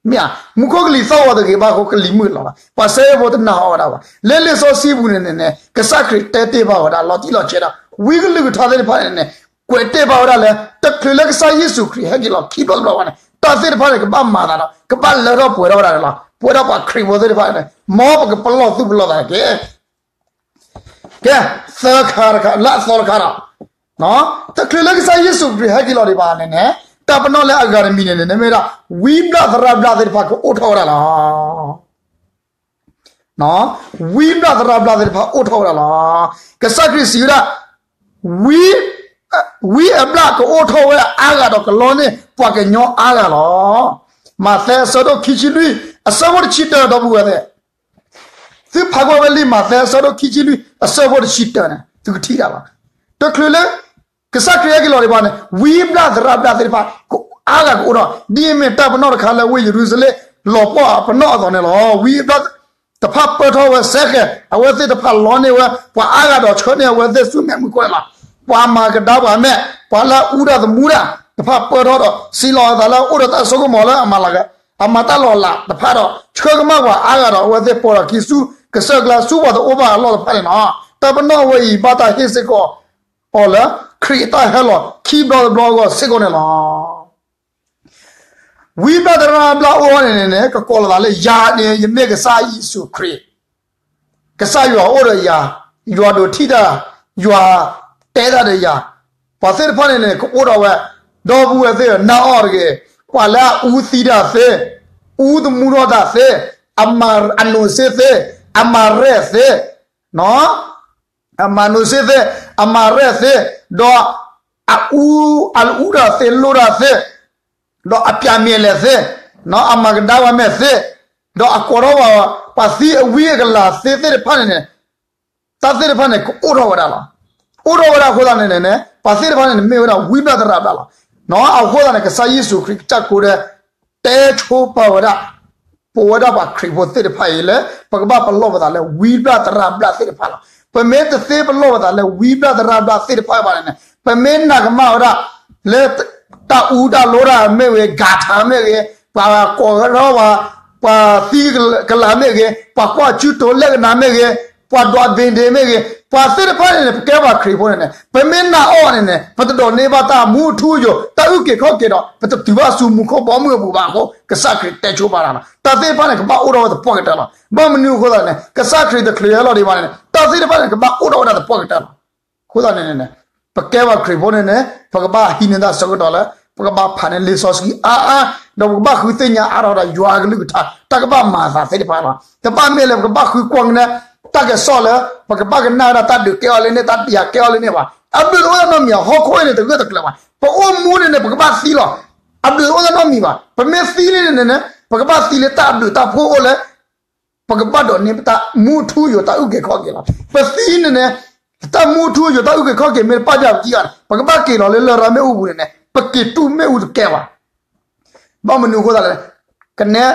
မ့ၢ်ဧါ, မူခိၣ်ကလံၤသီၣ်ဝဲတဂ့ၤဘၣ်အဃိ ကလံၤမုၢ်လီၤလီၤ. ပှၤစဲအ့ၣ်ဖိတနာ်အီၤဝဲဒၣ်ဘၣ်. လၢလံာ်စီဆှံပူၤန့ၣ်န့ၣ်န့ၣ် ကစၢ်ခရံာ်တဲတ့ၢ်ဘၣ်ဝဲဒၣ် လီၤတံၢ်လီၤဆဲးဒီး ဝံကလုၢ်ကထါသ့ၣ်တဖၣ်န့ၣ်န့ၣ် ကွဲးတ့ၢ်ဘၣ်ဝဲဒၣ်လၢ တချုးလၢကစၢ်ယ့ၣ်ၡူးခရံာ်ဟဲက့ၤလီၤခံဘျီတဘျီဘၣ်န့ၣ် တၢ်သ့ၣ်တဖၣ်န့ၣ် ကဘၣ်မၤသးဒီး ကဘၣ်လၢထီၣ်ပှဲၤထီၣ်ဝဲဒၣ်န့ၣ်လီၤ. ပဝဲဒၣ်ပှၤခရံာ်ဖိသ့ၣ်တဖၣ်န့ၣ် မ်ပကပလီၢ်သူၣ်ပလီၢ်သးတက့ၢ်. ကဲ, သၢခါတခါ, လၢအသီတခါဒီး, တချုးလၢကစၢ်ယ့ၣ်ၡူးခရံာ်ဟဲက့ၤလီၤဒံးဘၣ်န့ၣ်န့ၣ်, တၢ်ပနီၣ်လၢအဂၤတမံၤန့ၣ်န့ၣ် မ့ၢ်ဝဲဒၣ် ဝံဘျၣ်သရၣ်ဘျၣ်သ့ၣ်တဖၣ်ကအိၣ်ထီၣ်ဝဲဒၣ်လီၤ. ဝံဘျၣ်သရၣ်ဘျၣ်သ့ၣ်တဖၣ်အိၣ်ထီၣ်ဝဲဒၣ်လီၤ. ကစၢ်ခရံာ်စံးဝဲဒၣ်, ဝံ, ဝံအဘျၣ်ကအိၣ်ထီၣ်ဝဲအါဂၤဒီးကလီန့ၢ်ပှၤကညီအါဂၤလီၤ. မးသဲအဆၢဒိၣ်ခံဆံလွံၢ် အဆၢဖိတဆံတၢ ဒီပုၢ်ဝဲၢ်သ့ၣ် သုဖးကွၢ်ဖဲလံာ်မးသဲအဆၢဒိၣ်ခံဆံလွံၢ် အဆၢဖိတဆံတၢန့ၣ် သုကထံၣ်တၢ်ဘၣ်. တချုးလၢ ကစၢ်ခရံာ်ဟဲက့ၤလီၤဒံးဘၣ်န့ၣ် ဝံဘျၣ်သရၣ်ဘျၣ်သ့ၣ်တဖၣ် အါဂၤကအိၣ်ထီၣ်, ဒ်အမ့ၢ်တၢ်ပနီၣ်တခါလၢ ဝ့ၢ်ယရူၤၡလ့ၣ် လီၤပှီၢ်အပနီၣ်အသိးန့ၣ်လီၤ. ဝံအဘျၣ်တဖၣ်ပၢၢ်ထီၣ်ဝဲစဲဃဲၤ အဝဲသ့ၣ်တဖၣ်လီန့ၢ်ဝဲ ပှၤအါဂၤဒီးဆှၢန့ၢ်အဝဲသ့ၣ်ဆူမဲးမုၢ်ခိၣ်န့ၣ်လီၤ. ပှၤမၤကဒါပှၤမဲာ်, ပှၤလၢအအူတၢ်သမူတၢ်တဖၣ်ပၢၢ်ထီၣ်ဒီး စံးလီၤအသးလၢအအိၣ်ဒီးတၢ်စိကမီၤလၢအမၤလၤက အမၤတၢ်လီၤလးတဖၣ်ဒီး ဆှၢကမၣ်ပှၤအါဂၤဒီးအဝဲသ့ၣ်ပိာ်ဒီးခံဆူ ကစၢၢ်ကျါဆူပှၤတအိၣ်ဘၣ်အလီၢ်တဖၣ်န့ၣ်လီၤ. တၢ်ပနီၣ်အဝဲအံၤ ဘၣ်တၢ်ဟ့ၣ်စ့ၢ်ကီးအီၤလၢ ခရံာ်အတၢ်ဟဲလီၤခံဘျီတဘျီအဂီၢ်စ့ၢ်ကီးန့ၣ်လီၤ. ဝံဘျၣ်သရၣ်ဘျၣ်အိၣ်န့ၣ်န့ၣ် ကကိးလီၤသးလၢ ယၤန့ၣ် ယမ့ၢ်ကစၢ်ယ့ၣ်ၡူးခရံာ်, ကစၢ်ယွၤအိၣ်ဒီးယၤ, ယွၤဒိးထံၣ်တၢ်, ယွၤတဲတၢ်ဒီးယၤ, ပှၤသ့ၣ်တဖၣ်န့ၣ်န့ၣ် ကအိၣ်ထီၣ်ဝဲ, ဒီပုၢ်ဝဲၢ်သ့ၣ်ဧၢ နာ်အီၤတဂ့ၤ, ပှၤလၢအအူသံတၢ်သ့, အူသမူထီၣ်တၢ်သ့, အမၤအနိးစ့သ့, အမၤရဲၣ်သ့, အမၤနိးစ့သ့, အမၤရဲၣ်သ့, ဒီးအအူ, အအူတၢ်သ့လိၣ်တၢ်သ့, ဒီးအပျဲၢ်မဲာ်လဲၣ်သ့, အမၤကဒါပှၤမဲာ်သ့, ဒီးအကိးထီၣ်ပှၤ, ပှၤသံအဝံအကလၤသ့သ့ၣ်တဖၣ်န့ၣ်န့ၣ်, တၢ်သ့ၣ်တဖၣ်န့ၣ် ကအိၣ်ထီၣ်ဝဲဒၣ်လီၤ. အိၣ်ထီၣ်ဝဲဒၣ်အဃိသတးန့ၣ်န့ၣ် ပှၤသ့ၣ်တဖၣ်န့ၣ်န့ၣ် မ့ၢ်ဝဲဒၣ်ဝံဘျၣ်သရၣ်ဘျၣ်လီၤ. အဃိသတးန့ၣ် ကစၢ်ယ့ၣ်ၡူးခရံာ်ကစၢ်ကိးဒဲး တဲဆိပာ်ဝဲဒၣ် ပဝဲဒၣ်ပှၤခရံာ်ဖိသ့ၣ်တဖၣ်အံၤလၢ ပကဘၣ်ပလီၢ်ပသးလၢဝံဘျၣ်သရၣ်ဘျၣ်သ့ၣ်တဖၣ်လီၤ. ပမ့ၢ်တသ့ပလီၢ်ပသးလၢဝံဘျၣ်သရၣ်ဘျၣ်သ့ၣ်တဖၣ်ဘၣ်န့ၣ်န့ၣ် ပမ့ၢ်နာ်ကမၣ်ဝဲဒၣ် လၢတၢ်အူတၢ်လိတၢ်မ့ၢ်ဂ့ၤ, ဂၤထၢမ့ၢ်ဂ့ၤ, ပှၤကိးထီၣ်ပှၤ, ပှၤသံကလၤမ့ၢ်ဂ့ၤ, ပှၤကွၢ်ကၠူတိၤလဲၣ်ကနၣ်မ့ၢ်ဂ့ၤ, ပှၤဒွးဘ့ၣ်ဒ့မ့ၢ်ဂ့ၤ, ပှၤသ့ၣ်တဖၣ်န့ၣ်န့ၣ် ပကဲပှၤခရံာ်ဖိန့ၣ်န့ၣ် ပမ့ၢ်နာ်အီၤန့ၣ်န့ၣ် ပတဒိးန့ၢ်ဘၣ်တၢ်မူထူယိာ် တၢ်အုၣ်က့ၤခီၣ်က့ၤဒီး ပတတုၤဘၣ်ဆူမူခိၣ်ဘီမုၢ်အပူၤဘၣ်အဃိ ကစၢ်ခရံာ်တဲဆိပာ်တၢ်လီၤ. တၢ်သ့ၣ်တဖၣ်န့ၣ် ကဘၣ်အိၣ်ထီၣ်ဝဲသပှၢ်ကတၢၢ်လီၤ. ဘၣ်မနုၤအဃိသတးန့ၣ် ကစၢ်ခရံာ်တချုးဟဲလီၤဒံးဘၣ်န့ၣ်န့ၣ် တၢ်သ့ၣ်တဖၣ်န့ၣ် ကဘၣ်အိၣ်ထီၣ်ဝဲဒၣ်သပှၢ်ကတၢၢ်လီၤ. အဃိသတးန့ၣ်န့ၣ် ပကဲပှၤခရံာ်ဖိန့ၣ်န့ၣ် ပကဘၣ်ဟံးန့ၢ်တၢ်ဆၢကတီၢ်လၢ ပကဘၣ်ဖးန့ၢ်လံာ်စီဆှံအါအါ, ဒီးပကဘၣ်ဃုသ့ၣ်ညါအါထီၣ်ဒီးယွၤအကလုၢ်ကထါ တၢ်ကဘၣ်မၤအသးသ့ၣ်တဖၣ်လီၤ. တဘၣ်မ့ၢ်လၢပကဘၣ်ဃုကွၢ်က့ၤန့ၣ် တၢ်ကစီၣ်လၢ ပကဘၣ်ကနၣ်ဝဲဒၣ်တၢ်ဒုးကဲအီၤလၢန့ၣ် တၢ်ဒုးယၤကဲအီၤလၢန့ၣ်ဘၣ်. အဘျုးတအိၣ်နီတမံၤ ဟီၣ်ခိၣ်အံၤန့ၣ် တဂၢၢ်တကျၢၤဘၣ်. ပအိၣ်မူန့ၣ်န့ၣ် ပကဘၣ်သံလီၤ. အဘျုးတအိၣ်နီတမံၤဘၣ်. ပမ့ၢ်သံလံန့ၣ်န့ၣ် ပကဘၣ်သံလၢတၢ်အဘျုးတၢ်ဖှိၣ်အိၣ်လၢ ပကဘၣ်ဒိးန့ၢ်ပတၢ်မူအထူအယိာ်တၢ်အုၣ်က့ၤခီၣ်က့ၤလီၤ. ပသံန့ၣ်န့ၣ် တၢ်မူအထူအယိာ်တၢ်အုၣ်က့ၤခီၣ်က့ၤမ့ၢ်တပာ်ပျံၤပသံအီၤန့ၣ် ပကဘၣ်က့ၤလီၤလၢလရာ်မ့ၣ်အူပူၤန့ၣ်န့ၣ် ပက့ၤတူၢ်မ့ၣ်အူတကဲဘၣ်. ဘၣ်မနုၤအဃိသတးလဲၣ်, ကနဲ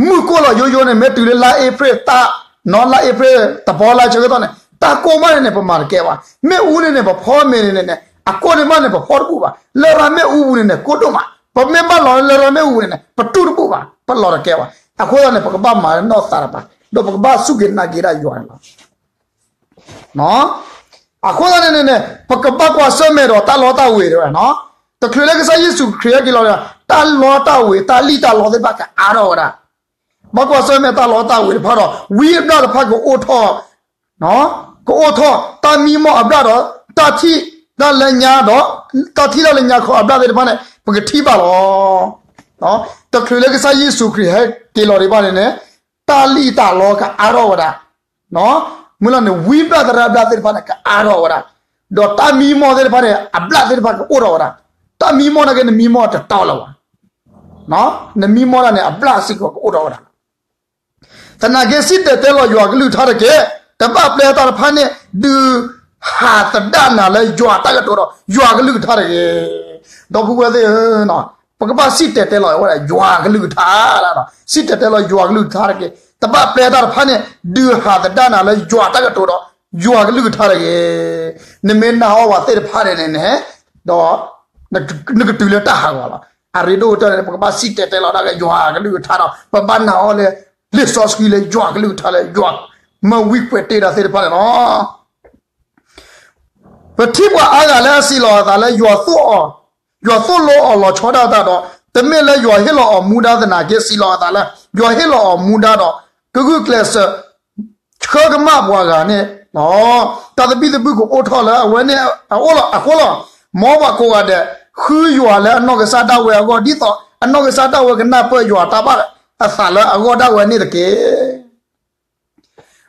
မုၢ်ကိၢ်လီၤယိယိန့ၣ် မ့ၢ်တုၤလၢလါအ့ဖြ့ၣ်တၢ်, နီၢ် လါအ့ဖြ့ၣ်တဘီလါဆၢကတီၢ်န့ၣ် တၢ်ကိၢ်မးန့ၣ်န့ၣ် ပမၤတကဲဘၣ်. မ့ၣ်အူန့ၣ်န့ၣ် ပဖီမ့ၤန့ၣ်န့ၣ်န့ၣ် အကိၢ်န့ၣ်မးန့ၣ် ပဖီတဘူၣ်ဘၣ်. လရာ်မ့ၣ်အူပူၤန့ၣ်န့ၣ် ကိၢ်ဒိၣ်မး, ပမ့ၢ်ဘၣ်လီၤလၢလရာ်မ့ၣ်အူပူၤန့ၣ်န့ၣ် ပတူၢ်တဘူၣ်ဘၣ်, ပလီၤတကဲဘၣ်. အဃိသတးန့ၣ် ပကဘၣ်မၤနီၢ်သးတပၤ, ဒီးပကဘၣ်စူၢ်က့ၤနာ်က့ၤဒၣ်ယွၤန့ၣ်လီၤ. အဃိသတးန့ၣ်န့ၣ်န့ၣ် ပကဘၣ်ကွၢ်ဆၢၣ်မဲာ်ဒီးတၢ်လီတၢ်ဝ့ၤတဲဝဲ, တချုးလၢကစၢ်ယ့ၣ်ၡူးခရံာ်ဟဲက့ၤလီၤဒီး တၢ်လီတၢ်ဝ့ၤ တၢ်လံၣ်တၢ်လီသ့ၣ်တဖၣ်ကအါထီၣ်ဝဲဒၣ်. ဘၣ်ကွၢ်ဆၢၣ်မဲာ်တၢ်လီတၢ်ဝ့ၤတဖၣ်ဒီး ဝံအဘျၣ်တဖၣ်ကအိၣ်ထီၣ်, ကအိၣ်ထီၣ်တၢ်မံမီၢ်အဘျၣ်ဒီး တၢ်ထံၣ်တၢ်လၢညါဒီး တၢ်ထံၣ်တၢ်လၢညါခီအဘျၣ်သ့ၣ်တဖၣ်န့ၣ် ပကထံၣ်ဘၣ်လီၤ. တချုးလၢကစၢ်ယ့ၣ်ၡူးခရံာ်ဟဲက့ၤလီၤဒံးဘၣ်န့ၣ်န့ၣ် တၢ်လံၣ်တၢ်လီကအါထီၣ်ဝဲဒၣ်, မ့ၢ်လီၤန့ၣ် ဝံဘျၣ်သရၣ်ဘျၣ်သ့ၣ်တဖၣ်န့ၣ် ကအါထီၣ်ဝဲဒၣ်, ဒီးတၢ်မံမီၢ်သ့ၣ်တဖၣ်န့ၣ် အဘျၣ်သ့ၣ်တဖၣ်ကအိၣ်ထီၣ်ဝဲဒၣ်. တၢ်မံမီၢ်နာ်က့ နမံမီၢ်တတီလၢၤဘၣ်, နမံမီၢ်ဒၣ်န့ၣ် အဘျၣ်စ့ၢ်ကီးကအိၣ်ထီၣ်ဝဲဒၣ်. သနာ်က့ စံၣ်တဲၤတဲလီၤယွၤကလုၢ်ကထါတက့ၢ်. တဘၣ်ပျဲတၢ်တဖၣ်န့ၣ် ဒုးဟးသဒၣ်နၤလၢယွၤတၢ်ကတိၤဒီး ယွၤကလုၢ်ကထါတဂ့ၤ. ဒီပုၢ်ဝဲၢ်သ့ၣ်ဧၢ, ပကဘၣ်စံၣ်တဲၤတဲလီၤဝဲဒၣ်ယွၤကလုၢ်ကထါ, စံၣ်တဲၤတဲလီၤယွၤကလုၢ်ကထါတက့ၢ်. တဘၣ်ပျဲတၢ်တဖၣ်န့ၣ် ဒုးဟးသဒၣ်နၤလၢယွၤတၢ်ကတိၤဒီး ယွၤကလုၢ်ကထါတဂ့ၤ. နမ့ၢ်နာ်အီၤဝဲသ့ၣ်တဖၣ်န့ၣ်န့ၣ် ဒီး နကတုၤလၢတၢ်ဟးဂီၤလီၤ. အရ့ဒိၣ်ကတၢၢ်န့ၣ် ပကဘၣ်စံၣ်တဲၤတဲလီၤဒၣ်က့ၤယွၤကလုၢ်ကထါဒီး ပဘၣ်နာ်အီၤလၢ လံာ်စီဆှံလၢယွၤကလုၢ်ကထါလၢယွၤမၢဝံကွဲးတ့ၢ်ဒၣ်သ့ၣ်တဖၣ်န့ၣ်လီၤ. ပထံၣ်ပှၤအါဂၤလၢအစံးလီၤအသးလၢ ယွၤသိၣ်လိအီၤလီၤဆီဒၣ်တၢ်ဒီး တမ့ၢ်လၢယွၤဟ့ၣ်လီၤအီၤမူဒါသနာ်က့ စံးလီၤအသးလၢ ယွၤဟ့ၣ်လီၤအီၤမူဒါဒီး ကဂုာ်ကျဲးစၢး ဆှၢကမၣ်ပှၤဂၤန့ၣ်လီၤ. တၢ်သဘံၣ်သဘုၣ်ကအိၣ်ထီၣ်လၢအဝဲန့ၣ်အအိၣ်လီၤ. အဃိလီၤ, မ်ပှၤကိးဂၤဒဲး ဃုယွၤလၢအနီၢ်ကစၢ်ဒၣ်ဝဲအဂီၢ် ဒ်သိးအနီၢ်ကစၢ်ဒၣ်ဝဲကနၢ်ပၢၢ်ယွၤတၢ်ဘၣ်အသးလၢအဂီၢ်ဒၣ်ဝဲန့ၣ်တက့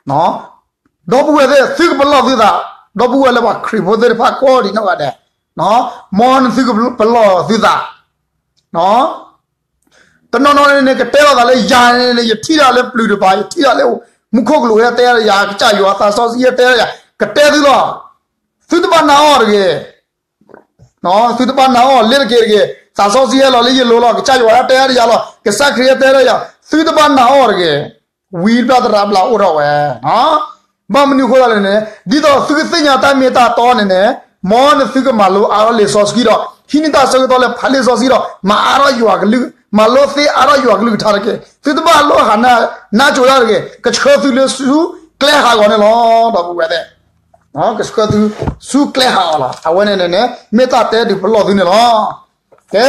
ၢ်. ဒီပုၢ်ဝဲၢ်သ့ၣ် သုကပလီၢ်သုသး, ဒီပုၢ်ဝဲၢ်လၢပှၤခရံာ်ဖိသ့ၣ်တဖၣ်ကိးဒံးနီၢ်ဂၤဒဲး, မ်နသုကပလီၢ်သုသး, တနီၤနီၤန့ၣ်န့ၣ် ကတဲလီၤသးလၢယၤန့ၣ်န့ၣ် ယထံၣ်တၢ်လၢပျုၤတပၤ ယထံၣ်တၢ်လၢမူခိၣ်ကလူးဟဲတဲယၤ ကစၢ်ယွၤသးစီဆှံဟဲတဲယၤ ကတဲသုလီၤ. သုတဘၣ်နာ်အီၤတဂ့ၤ. သုတဘၣ်နာ်အီၤ လ့တက့ၢ်တဂ့ၤ. သးစီဆှံဟဲလီၤလၢယလိၤလီၤ. ကစၢ်ယွၤဟဲတဲယၤလီၤ. ကစၢ်ခရံာ်ဟဲတဲယၤလီၤ. သုတဘၣ်နာ်အီၤတဂ့ၤ. ဝံဘျၣ်သရၣ်ဘျၣ်အိၣ်ထီၣ်ဝဲ ဘၣ်မနုၤအဃိသတးလဲၣ်န့ၣ် ဒ်သိးသုကသ့ၣ်ညါတၢ်မ့ၢ်တၢ်တီန့ၣ်န့ၣ် မ်နသုကမၤလိအါထီၣ်လံာ်စီဆှံဒီး ဟံးန့ၢ်တၢ်ဆၢကတီၢ်လၢဖးလံာ်စီဆှံဒီး မၤအါထီၣ်ယွၤကလုၢ်, မၤလိသ့အါထီၣ်ယွၤကလုၢ်ကထါတက့ၢ်. သုတဘၣ်လိၣ်ဟးနါ, နါစိၤတၢ်တဂ့ၤ. ကဆှၢသုလၢဆူကျဲဟးဂီၤန့ၣ်လီၤ. ဒီပုၢ်ဝဲၢ်သ့ၣ်, ကဆှၢသုဆူကျဲဟးဂီၤလီၤ. အဝဲန့ၣ်န့ၣ်န့ၣ် မ့ၢ်တၢ်တဲဒုးပလီၢ်သုန့ၣ်လီၤ. ကဲ,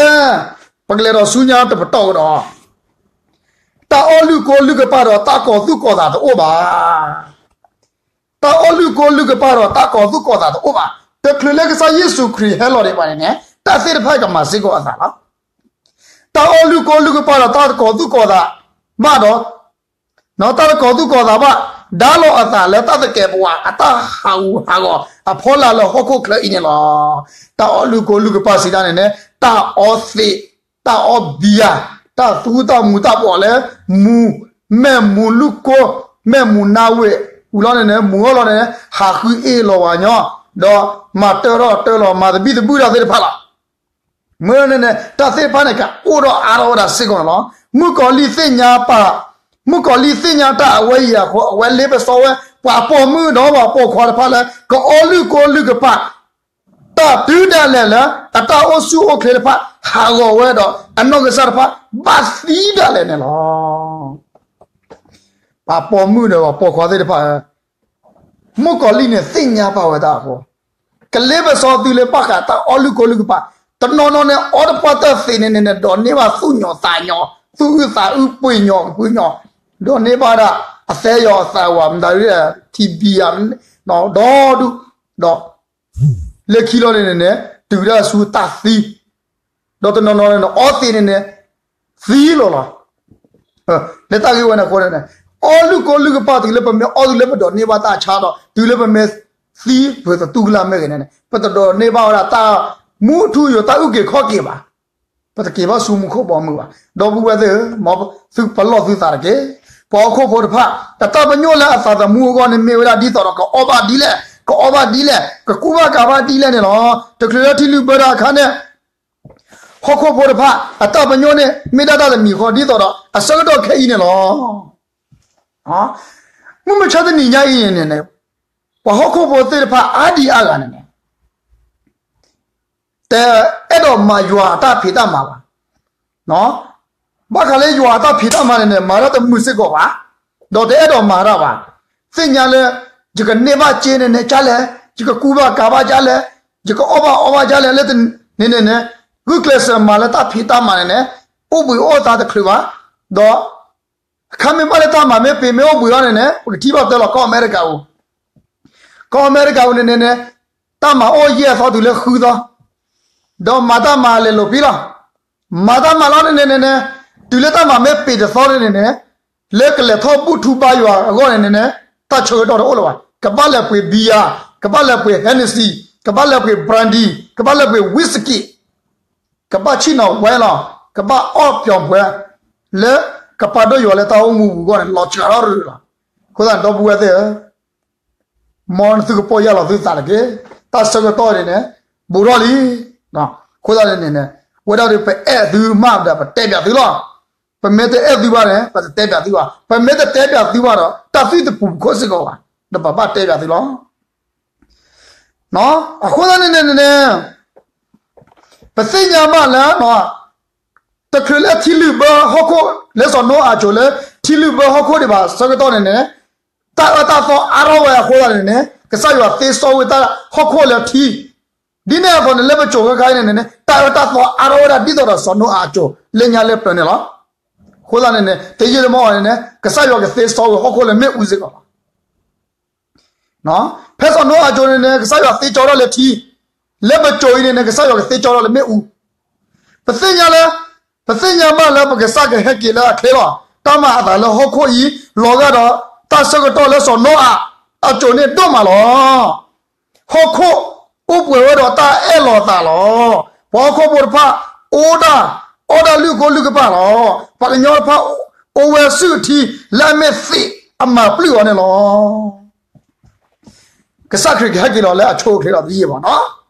ပကလဲၤဒီးဆူညါတပတီၢ်ကဒီး တၢ်အီၣ်လုၢ်ကိလုၢ်ကပာ်ဒီးတၢ်ကီၤသူၣ်ကီၤသးတအိၣ်ဘၣ်. တၢ်အီၣ်လုၢ်ကိလုၢ်ကပာ်ဒီးတၢ်ကီၤသူၣ်ကီၤသးတအိၣ်ဘၣ်. တချုးလၢကစၢ်ယ့ၣ်ၡူးခရံာ်ဟဲလီၤဒံးဘၣ်န့ၣ်န့ၣ် တၢ်သ့ၣ်တဖၣ်ကမၤစ့ၢ်ကီးအသးလီၤ. တၢ်အီၣ်လုၢ်ကိလုၢ်ကပာ်ဒီးတၢ်ကီၤသူၣ်ကီၤသးဘၣ်ဒီး တၢ်ကီၤသူၣ်ကီၤသးဘၣ် ဒါလီၤအသးလၢတၢ်သကဲးပဝးအတၢ်ဟးဂူာ်ဟးဂီၤအဖီလာ်လၢဟီၣ်ခိၣ်ချၢအံၤန့ၣ်လီၤ. တၢ်အီၣ်လုၢ်ကိလုၢ်ကပာ်စံးဒၣ်န့ၣ်န့ၣ် တၢ်အီသံး, တၢ်အီဘံယၤ, တၢ်သူတၢ်မူၤတၢ်ဘှီးလၢ မူၤ, မ့ၢ်မူၤလုၢ်ကိ, မ့ၢ်မူၤနါဝ့ၤ, ဝံၤလီၤန့ၣ်န့ၣ် မူၤအီၣ်လီၤန့ၣ် ဟးဃုအ့ၣ်လီၤဝဲညီ, ဒီးမၤတၢထီၣ်တၢလီၤ မၤသဘံၣ်သဘုၣ်တၢ်သ့ၣ်တဖၣ်လီၤ. မ့ၢ်န့ၣ်န့ၣ် တၢ်သ့ၣ်တဖၣ်န့ၣ် ကအိၣ်ဒီးအါထီၣ်ဝဲဒၣ်စ့ၢ်ကီးန့ၣ်လီၤ. မုၣ်ကီၤလံၢ်သ့ၣ်ညါပာ်, မုၣ်ကီၤလံၢ်သ့ၣ်ညါတၢ်အဝဲအံၤအဃိ အဝဲလ့ပစီဝဲ ပှၤပိာ်မုၣ်ဒီးပှၤပိာ်ခွါတဖၣ်လၢ ကအီၣ်လုၢ်ကိလုၢ်ကပာ် တၢ်တုၤဒၣ်လဲာ်လၢ အတၢ်အိၣ်ဆူၣ်အိၣ်ချ့တဖၣ် ဟးဂီၤဝဲဒီး အနီၢ်ကစၢ်တဖၣ် ဘၣ်သံဒၣ်လဲာ်န့ၣ်လီၤ. ပှၤပိာ်မုၣ်ဒီးပှၤပိာ်ခွါသ့ၣ်တဖၣ် မုၣ်ကီၤလံၢ်န့ၣ် သ့ၣ်ညါပာ်ဝဲဒၣ်အဃိ, ကလ့ပစီသုလၢဘၣ်ဃးတၢ်အီၣ်လုၢ်ကိလုၢ်ကပာ်, တနီၤနီၤန့ၣ် အီၣ်တပှၢ်တၢၢ်သ့န့ၣ်န့ၣ် ဒိးန့ၢ်ဘၣ်သူၣ်ညိးသးညိး, သူၣ်အုးသးအုး ပှ့ၤညိးကဖုညိး, ဒိးန့ၢ်ဘၣ်ဒၣ် အသဲယီၤအသးဝး မတၤဒ် ထံဘံယၤ ဒီဒူၣ်, ဒီး လၢခံလီၤန့ၣ်န့ၣ် တုၤဒၣ်ဆူတၢ်သံ, ဒီးတနီၤနီၤန့ၣ် အီၣ်သ့န့ၣ်န့ၣ် သံလီၤလီၤ. လၢတၢ်ဂ့ၢ်ဝဲန့ၣ်အဃိန့ၣ် အီၣ်လုၢ်ကိလုၢ်ကပာ်တုၤလၢပမ့ၢ်အီၣ်သုလၢပဒိးန့ၢ်ဘၣ်တၢ်ဆါဒီး တုၤလၢပမ့ၢ်သံ ပသတူၢ်ကလာ်မ့ၢ်ဂ့ၤန့ၣ်န့ၣ် ပတဒိးန့ၢ်ဘၣ်ဝဲဒၣ်တၢ်မူအထူအယိာ် တၢ်အုၣ်က့ၤခီၣ်က့ၤဘၣ်. ပတက့ၤဘၣ်ဆူမူခိၣ်ဘီမုၢ်ဘၣ်. ဒီပုၢ်ဝဲၢ်သ့ၣ်ဧၢ, မ်သုပလီၢ်သုသးတက့ၢ်. ပှၤဟီၣ်ခိၣ်ဖိတဖၣ် အတၢ်ပညိၣ်လၢအသးသမူအဂီၢ်န့ၣ် မ့ၢ်ဝဲဒၣ်ဒ်သိးဒီး ကအီၣ်ဘၣ်ဒ်လဲၣ်, ကအီဘၣ်ဒ်လဲၣ်, ကကူဘၣ်ကၤဘၣ်ဒ်လဲၣ်န့ၣ်လီၤ. တချုးလၢထံလုၢ်ဘၢတၢ်အခါန့ၣ် ဟီၣ်ခိၣ်ဖိတဖၣ် အတၢ်ပညိၣ်န့ၣ် မ့ၢ်ဒၣ်တၢ်တမံၤဃီဒ်သိးဒီး အဆၢကတီၢ်ခဲအံၤန့ၣ်လီၤ. မုၢ်မဆါတနံၤညါအံၤန့ၣ်န့ၣ် ပှၤဟီၣ်ခိၣ်ဖိသ့ၣ်တဖၣ်အါဒံအါဂၤန့ၣ်န့ၣ် တအဲၣ်ဒိးမၤယွၤအတၢ်ဖံးတၢ်မၤဘၣ်. ဘၣ်ဃးလၢယွၤအတၢ်ဖံးတၢ်မၤန့ၣ်န့ၣ် မၤတၢ်တမုာ်စ့ၢ်ကီးဘၣ်, ဒီးတအဲၣ်ဒိးမၤတၢ်ဘၣ်. သ့ၣ်ညါလၢ ယကန့ၢ်ဘၣ်စ့န့ၣ်န့ၣ် ကလဲၣ်, ယကကူဘၣ်ကၤဘၣ်ကလဲၣ်, ယကအီၣ်ဘၣ်အီဘၣ်ကလဲၣ်လၢန့ၣ်န့ၣ်န့ၣ် ဂုာ်ကျဲးစၢးမၤလၢတၢ်ဖံးတၢ်မၤန့ၣ်န့ၣ် အိၣ်ဘှံးအိၣ်သါတချုးဘၣ်, ဒီး အခါမ့ၢ်ဘၣ်လၢတၢ်မၤမ့ၢ်ပ့ၤမ့ၢ်အိၣ်ဘှံးအီၤန့ၣ်န့ၣ် ပကထံၣ်ဘၣ်တၢ်လီၤ ကီၢ်အမဲရကၤပူၤ, ကီၢ်အမဲရကၤပူၤန့ၣ်န့ၣ်န့ၣ် တၢ်မၤအိၣ်ယဲၢ်သီတုၤလၢဃုသီ, ဒီးမၤတၢ်မၤလဲၤလိာ်ပံလီၤ. မၤတၢ်မၤလီၤန့ၣ်န့ၣ်န့ၣ် တုၤလၢတၢ်မၤမ့ၢ်ပ့ၤတသီန့ၣ်န့ၣ်န့ၣ် လၢကလဲၤထီၣ်ဘူၣ်ထူဘါယွၤအဂီၢ်န့ၣ်န့ၣ်န့ၣ် တၢ်ဆၢကတီၢ်တအိၣ်လၢၤဘၣ်. ကဘၣ်လဲၤပှ့ၤဘံယၤ, ကဘၣ်လဲၤပှ့ၤ Hennessy, ကဘၣ်လဲၤပှ့ၤ brandy, ကဘၣ်လဲၤပှ့ၤ whisky, ကဘၣ်ဆ့ၣ်နီၤဝဲလီၤ, ကဘၣ်အီၣ်ပျီၤပှဲၤ, လၢကပာ်ဒိၣ်ယွၤလၢတၢ်အိၣ်မူပူၤအဂီၢ်န့ၣ် လီၤစှၤထီၣ်ရၢလီၤ. အဃိသတးန့ၣ် ဒီပုၢ်ဝဲၢ်သ့ၣ်ဧၢ, မ်နသုကပီၢ်ယၢ်လီၤသုသးတက့ၢ်. တၢ်ဆၢကတီၢ်န့ၣ်န့ၣ် ဘူးထီၣ်လံ. အဃိသတးန့ၣ်န့ၣ် ဝဲဒၣ်ဒီး ပအဲၣ်သုမးဒီး ပတဲဘၣ်သုလီၤ. ပမ့ၢ်တအဲၣ်သုဘၣ်န့ၣ် ပတတဲဘၣ်သုဘၣ်. ပမ့ၢ်တတဲဘၣ်သုဘၣ်ဒီး တၢ်သွံၣ်တပူၤပခိၣ်စ့ၢ်ကီးဘၣ်, ဒီးပဘၣ်တဲဘၣ်သုလီၤ. အဃိသတးန့ၣ်န့ၣ်န့ၣ် ပသ့ၣ်ညါဘၣ်လၢ တချုးလၢထံလုၢ်ဘၢဟီၣ်ခိၣ် လၢစီၤနိအၤစိၤလၢထံလုၢ်ဘၢဟီၣ်ခိၣ်ဒံးဘၣ်ဆၢကတီၢ်န့ၣ်န့ၣ် တၢ်အၢတၢ်သီအါထီၣ်ဝဲအဃိသတးန့ၣ်န့ၣ် ကစၢ်ယွၤသ့စီဝဲတၢ်ဟီၣ်ခိၣ်လၢထံ, ဒ်န့ၣ်အသိးန့ၣ် လၢပစိၤခဲခါအံၤန့ၣ်န့ၣ် တၢ်အၢတၢ်သီအါထီၣ်ဝဲဒၣ်ဒ်သိးဒီးစီၤနိအၤအစိၤလၢညါလၢပျၢၤန့ၣ်လီၤ. အဃိသတးန့ၣ်န့ၣ် တယံာ်တမီၢ်အံၤန့ၣ်န့ၣ် ကစၢ်ယွၤကသ့စီဝဲဟီၣ်ခိၣ်လၢမ့ၣ်အူစ့ၢ်ကီးလီၤ. ဖဲစီၤနိအၤအစိၤန့ၣ်န့ၣ် ကစၢ်ယွၤသ့စီထီၣ်လၢထံ, လၢပစိၤအံၤန့ၣ်န့ၣ် ကစၢ်ယွၤကသ့စီထီၣ်လၢမ့ၣ်အူ. ပသ့ၣ်ညါလၢ ပသ့ၣ်ညါဘၣ်လၢပကစၢ်ကဟဲက့ၤလၢအချ့လီၤ. တၢ်မၤအသးလၢဟီၣ်ခိၣ်အံၤ လီၤဂာ်ဒီးတၢ်ဆၢကတီၢ်လၢစီၤနိအၤအစိၤန့ၣ်ဒိၣ်မးလီၤ. ဟီၣ်ခိၣ်အိၣ်ပှဲၤဝဲဒီးတၢ်အဲၣ်လီၤသးလီၤ. ပှၤဟီၣ်ခိၣ်ဖိတဖၣ် အိၣ်ဒၣ် အီၣ်ဒၣ်လုၢ်ကိလုၢ်ကပၤလီၤ. ပှၤကညီတဖၣ် အိၣ်ဝဲဆူၣ်ထံ လၢအမ့ၢ်သ့ၣ်အမၤပျုၢ်အီၤန့ၣ်လီၤ. ကစၢ်ခရံာ်ကဟဲက့ၤလီၤလၢအဆိအချ့ဒီးတယံာ်ဘၣ်နီၤ.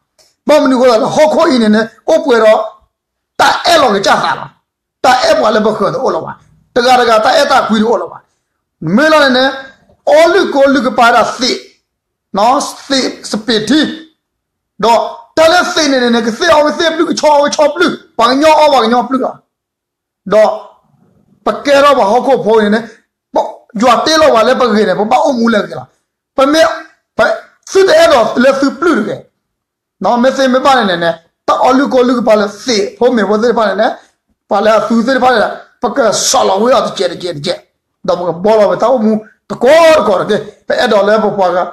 ဘၣ်မနုၤအဃိသတးလဲၣ် ဟီၣ်ခိၣ်အံၤန့ၣ်န့ၣ် အိၣ်ပှဲၤဒီး တၢ်အဲၣ်လီၤကစၢ်သးလီၤ. တၢ်အဲၣ်ပှၤလၢပဃၢၤတအိၣ်လၢၤဘၣ်. တဂၤတဂၤတၢ်အဲၣ်တၢ်ကွံတအိၣ်လၢၤဘၣ်. မ့ၢ်လီၤန့ၣ်န့ၣ် အီၣ်လုၢ်ကိလုၢ်ကပၤဒၣ်သ့ၣ်, သ့ၣ်စပံးထံ, ဒီးတၢ်လၢသ့ၣ်န့ၣ်န့ၣ် ကသ့ၣ်အီၣ်ကသ့ၣ်ပျုၢ် ကဆီအီၣ်ကဆီပျုၢ် ပှၤကညီအီၣ်ပှၤကညီပျုၢ်လီၤ. ဒီးပကဲထီၣ်ပှၤဟီၣ်ခိၣ်ဖိန့ၣ်န့ၣ် ယွၤတ့လီၤပှၤလၢပဂ့ၤန့ၣ် ပဘၣ်အိၣ်မူလၢအဂ့ၤလီၤ. ပမ့ၢ် သုတအဲၣ်ဒိးလၢသုပျုၢ်တဂ့ၤ. မ့ၢ်သ့မ့ၢ်ဘၣ်န့ၣ်န့ၣ်န့ၣ် တၢ်အီၣ်လုၢ်ကိလုၢ်ကပၤလၢသ့ၣ်ဖိမ့ၢ်ဖိသ့ၣ်တဖၣ်န့ၣ်န့ၣ် ပှၤလၢအသူသ့ၣ်တဖၣ်န့ၣ် ပကဆီၣ်လီၤဝဲအီၤတကဲးတကဲးတကဲး, ဒီးပကဘှီလီၤပတၢ်အိၣ်မူတကီတကီတက့ၢ်. ပအဲၣ်ဒိးလၢပပှၤ ဟီၣ်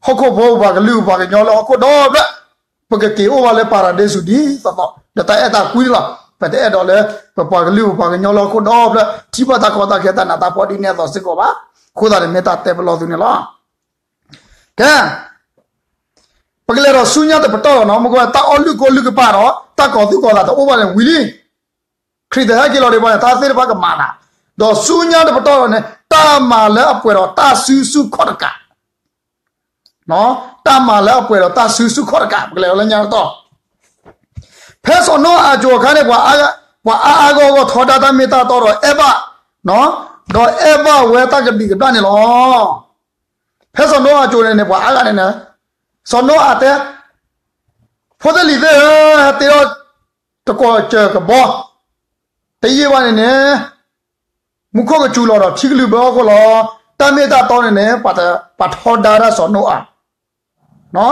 ခိၣ်ဖိ ပပှၤကလုာ်ပပှၤကညီလၢဟီၣ်ခိၣ်ဒီဖျၢၣ် ပကက့ၤအိၣ်ဘၣ်လၢပၤရဒ့စူၤဒ်သိးသိး ဒီးတၢ်အဲၣ်တၢ်ကွံန့ၣ်လီၤ. ပတအဲၣ်ဒိးလၢ ပပှၤကလုာ်ပပှၤကညီလၢဟီၣ်ခိၣ်ဒီဖျၢၣ် ထံၣ်ဘၣ်တၢ်ကီတၢ်ခဲတၢ်နးတၢ်ဖှီၣ်ဒ်န့ၣ်အသိးစ့ၢ်ကီးဘၣ်. အဃိသတးန့ၣ်မ့ၢ်တၢ်တဲပလီၢ်သုန့ၣ်လီၤ. ကဲ ပကလဲၤဒီးဆူညါတပတီၢ်လီၤနီၤ. မ့ၢ်ကွၢ် တၢ်အီၣ်လုၢ်ကိလုၢ်ကပၤဒီး တၢ်ကီၤသူၣ်ကီၤသးတအိၣ်ဘၣ်န့ၣ်ဝံၤလံ. ခရံာ်တဟဲက့ၤလီၤဒံးဘၣ်န့ၣ် တၢ်သ့ၣ်တဖၣ်ကမၤသး, ဒီးဆူညါတပတီၢ်လီၤန့ၣ် တၢ်မၤလၢအပှဲၤဒီးတၢ်စုဆူၣ်ခီၣ်တကး တၢ်မၤလၢအပှဲၤဒီးတၢ်စုဆူၣ်ခီၣ်တကး ပကလဲၤလၢညါတတီၢ်. ဖဲစီၤနိအၤအစိၤအခါန့ၣ် ပှၤအါအါဂီၢ်ဂီၢ်ထီဒါတၢ်မ့ၢ်တၢ်တီဒီးအဲၣ်ဘၣ်, ဒီးအဲၣ်ဘၣ်ဝဲတၢ်ကဘျံးကဘျၣ်န့ၣ်လီၤ. ဖဲစီၤနိအၤအစိၤန့ၣ်န့ၣ် ပှၤအါဂၤန့ၣ်န့ၣ် စီၤနိအၤတဲ ဖိသ့ၣ်လံၤသ့ၣ်ဧၢ, ဟဲတ့ထီၣ်တကိးစၢၤကဘီ တယံာ်ဘၣ်န့ၣ်န့ၣ် မူခိၣ်ကစူၤလီၤဒီးထံကလုၢ်ဘၢဟီၣ်ခိၣ်လီၤ. တၢ်မ့ၢ်တၢ်တီန့ၣ်န့ၣ် ပှၤထီဒါဒၣ်စီၤနိအၤ,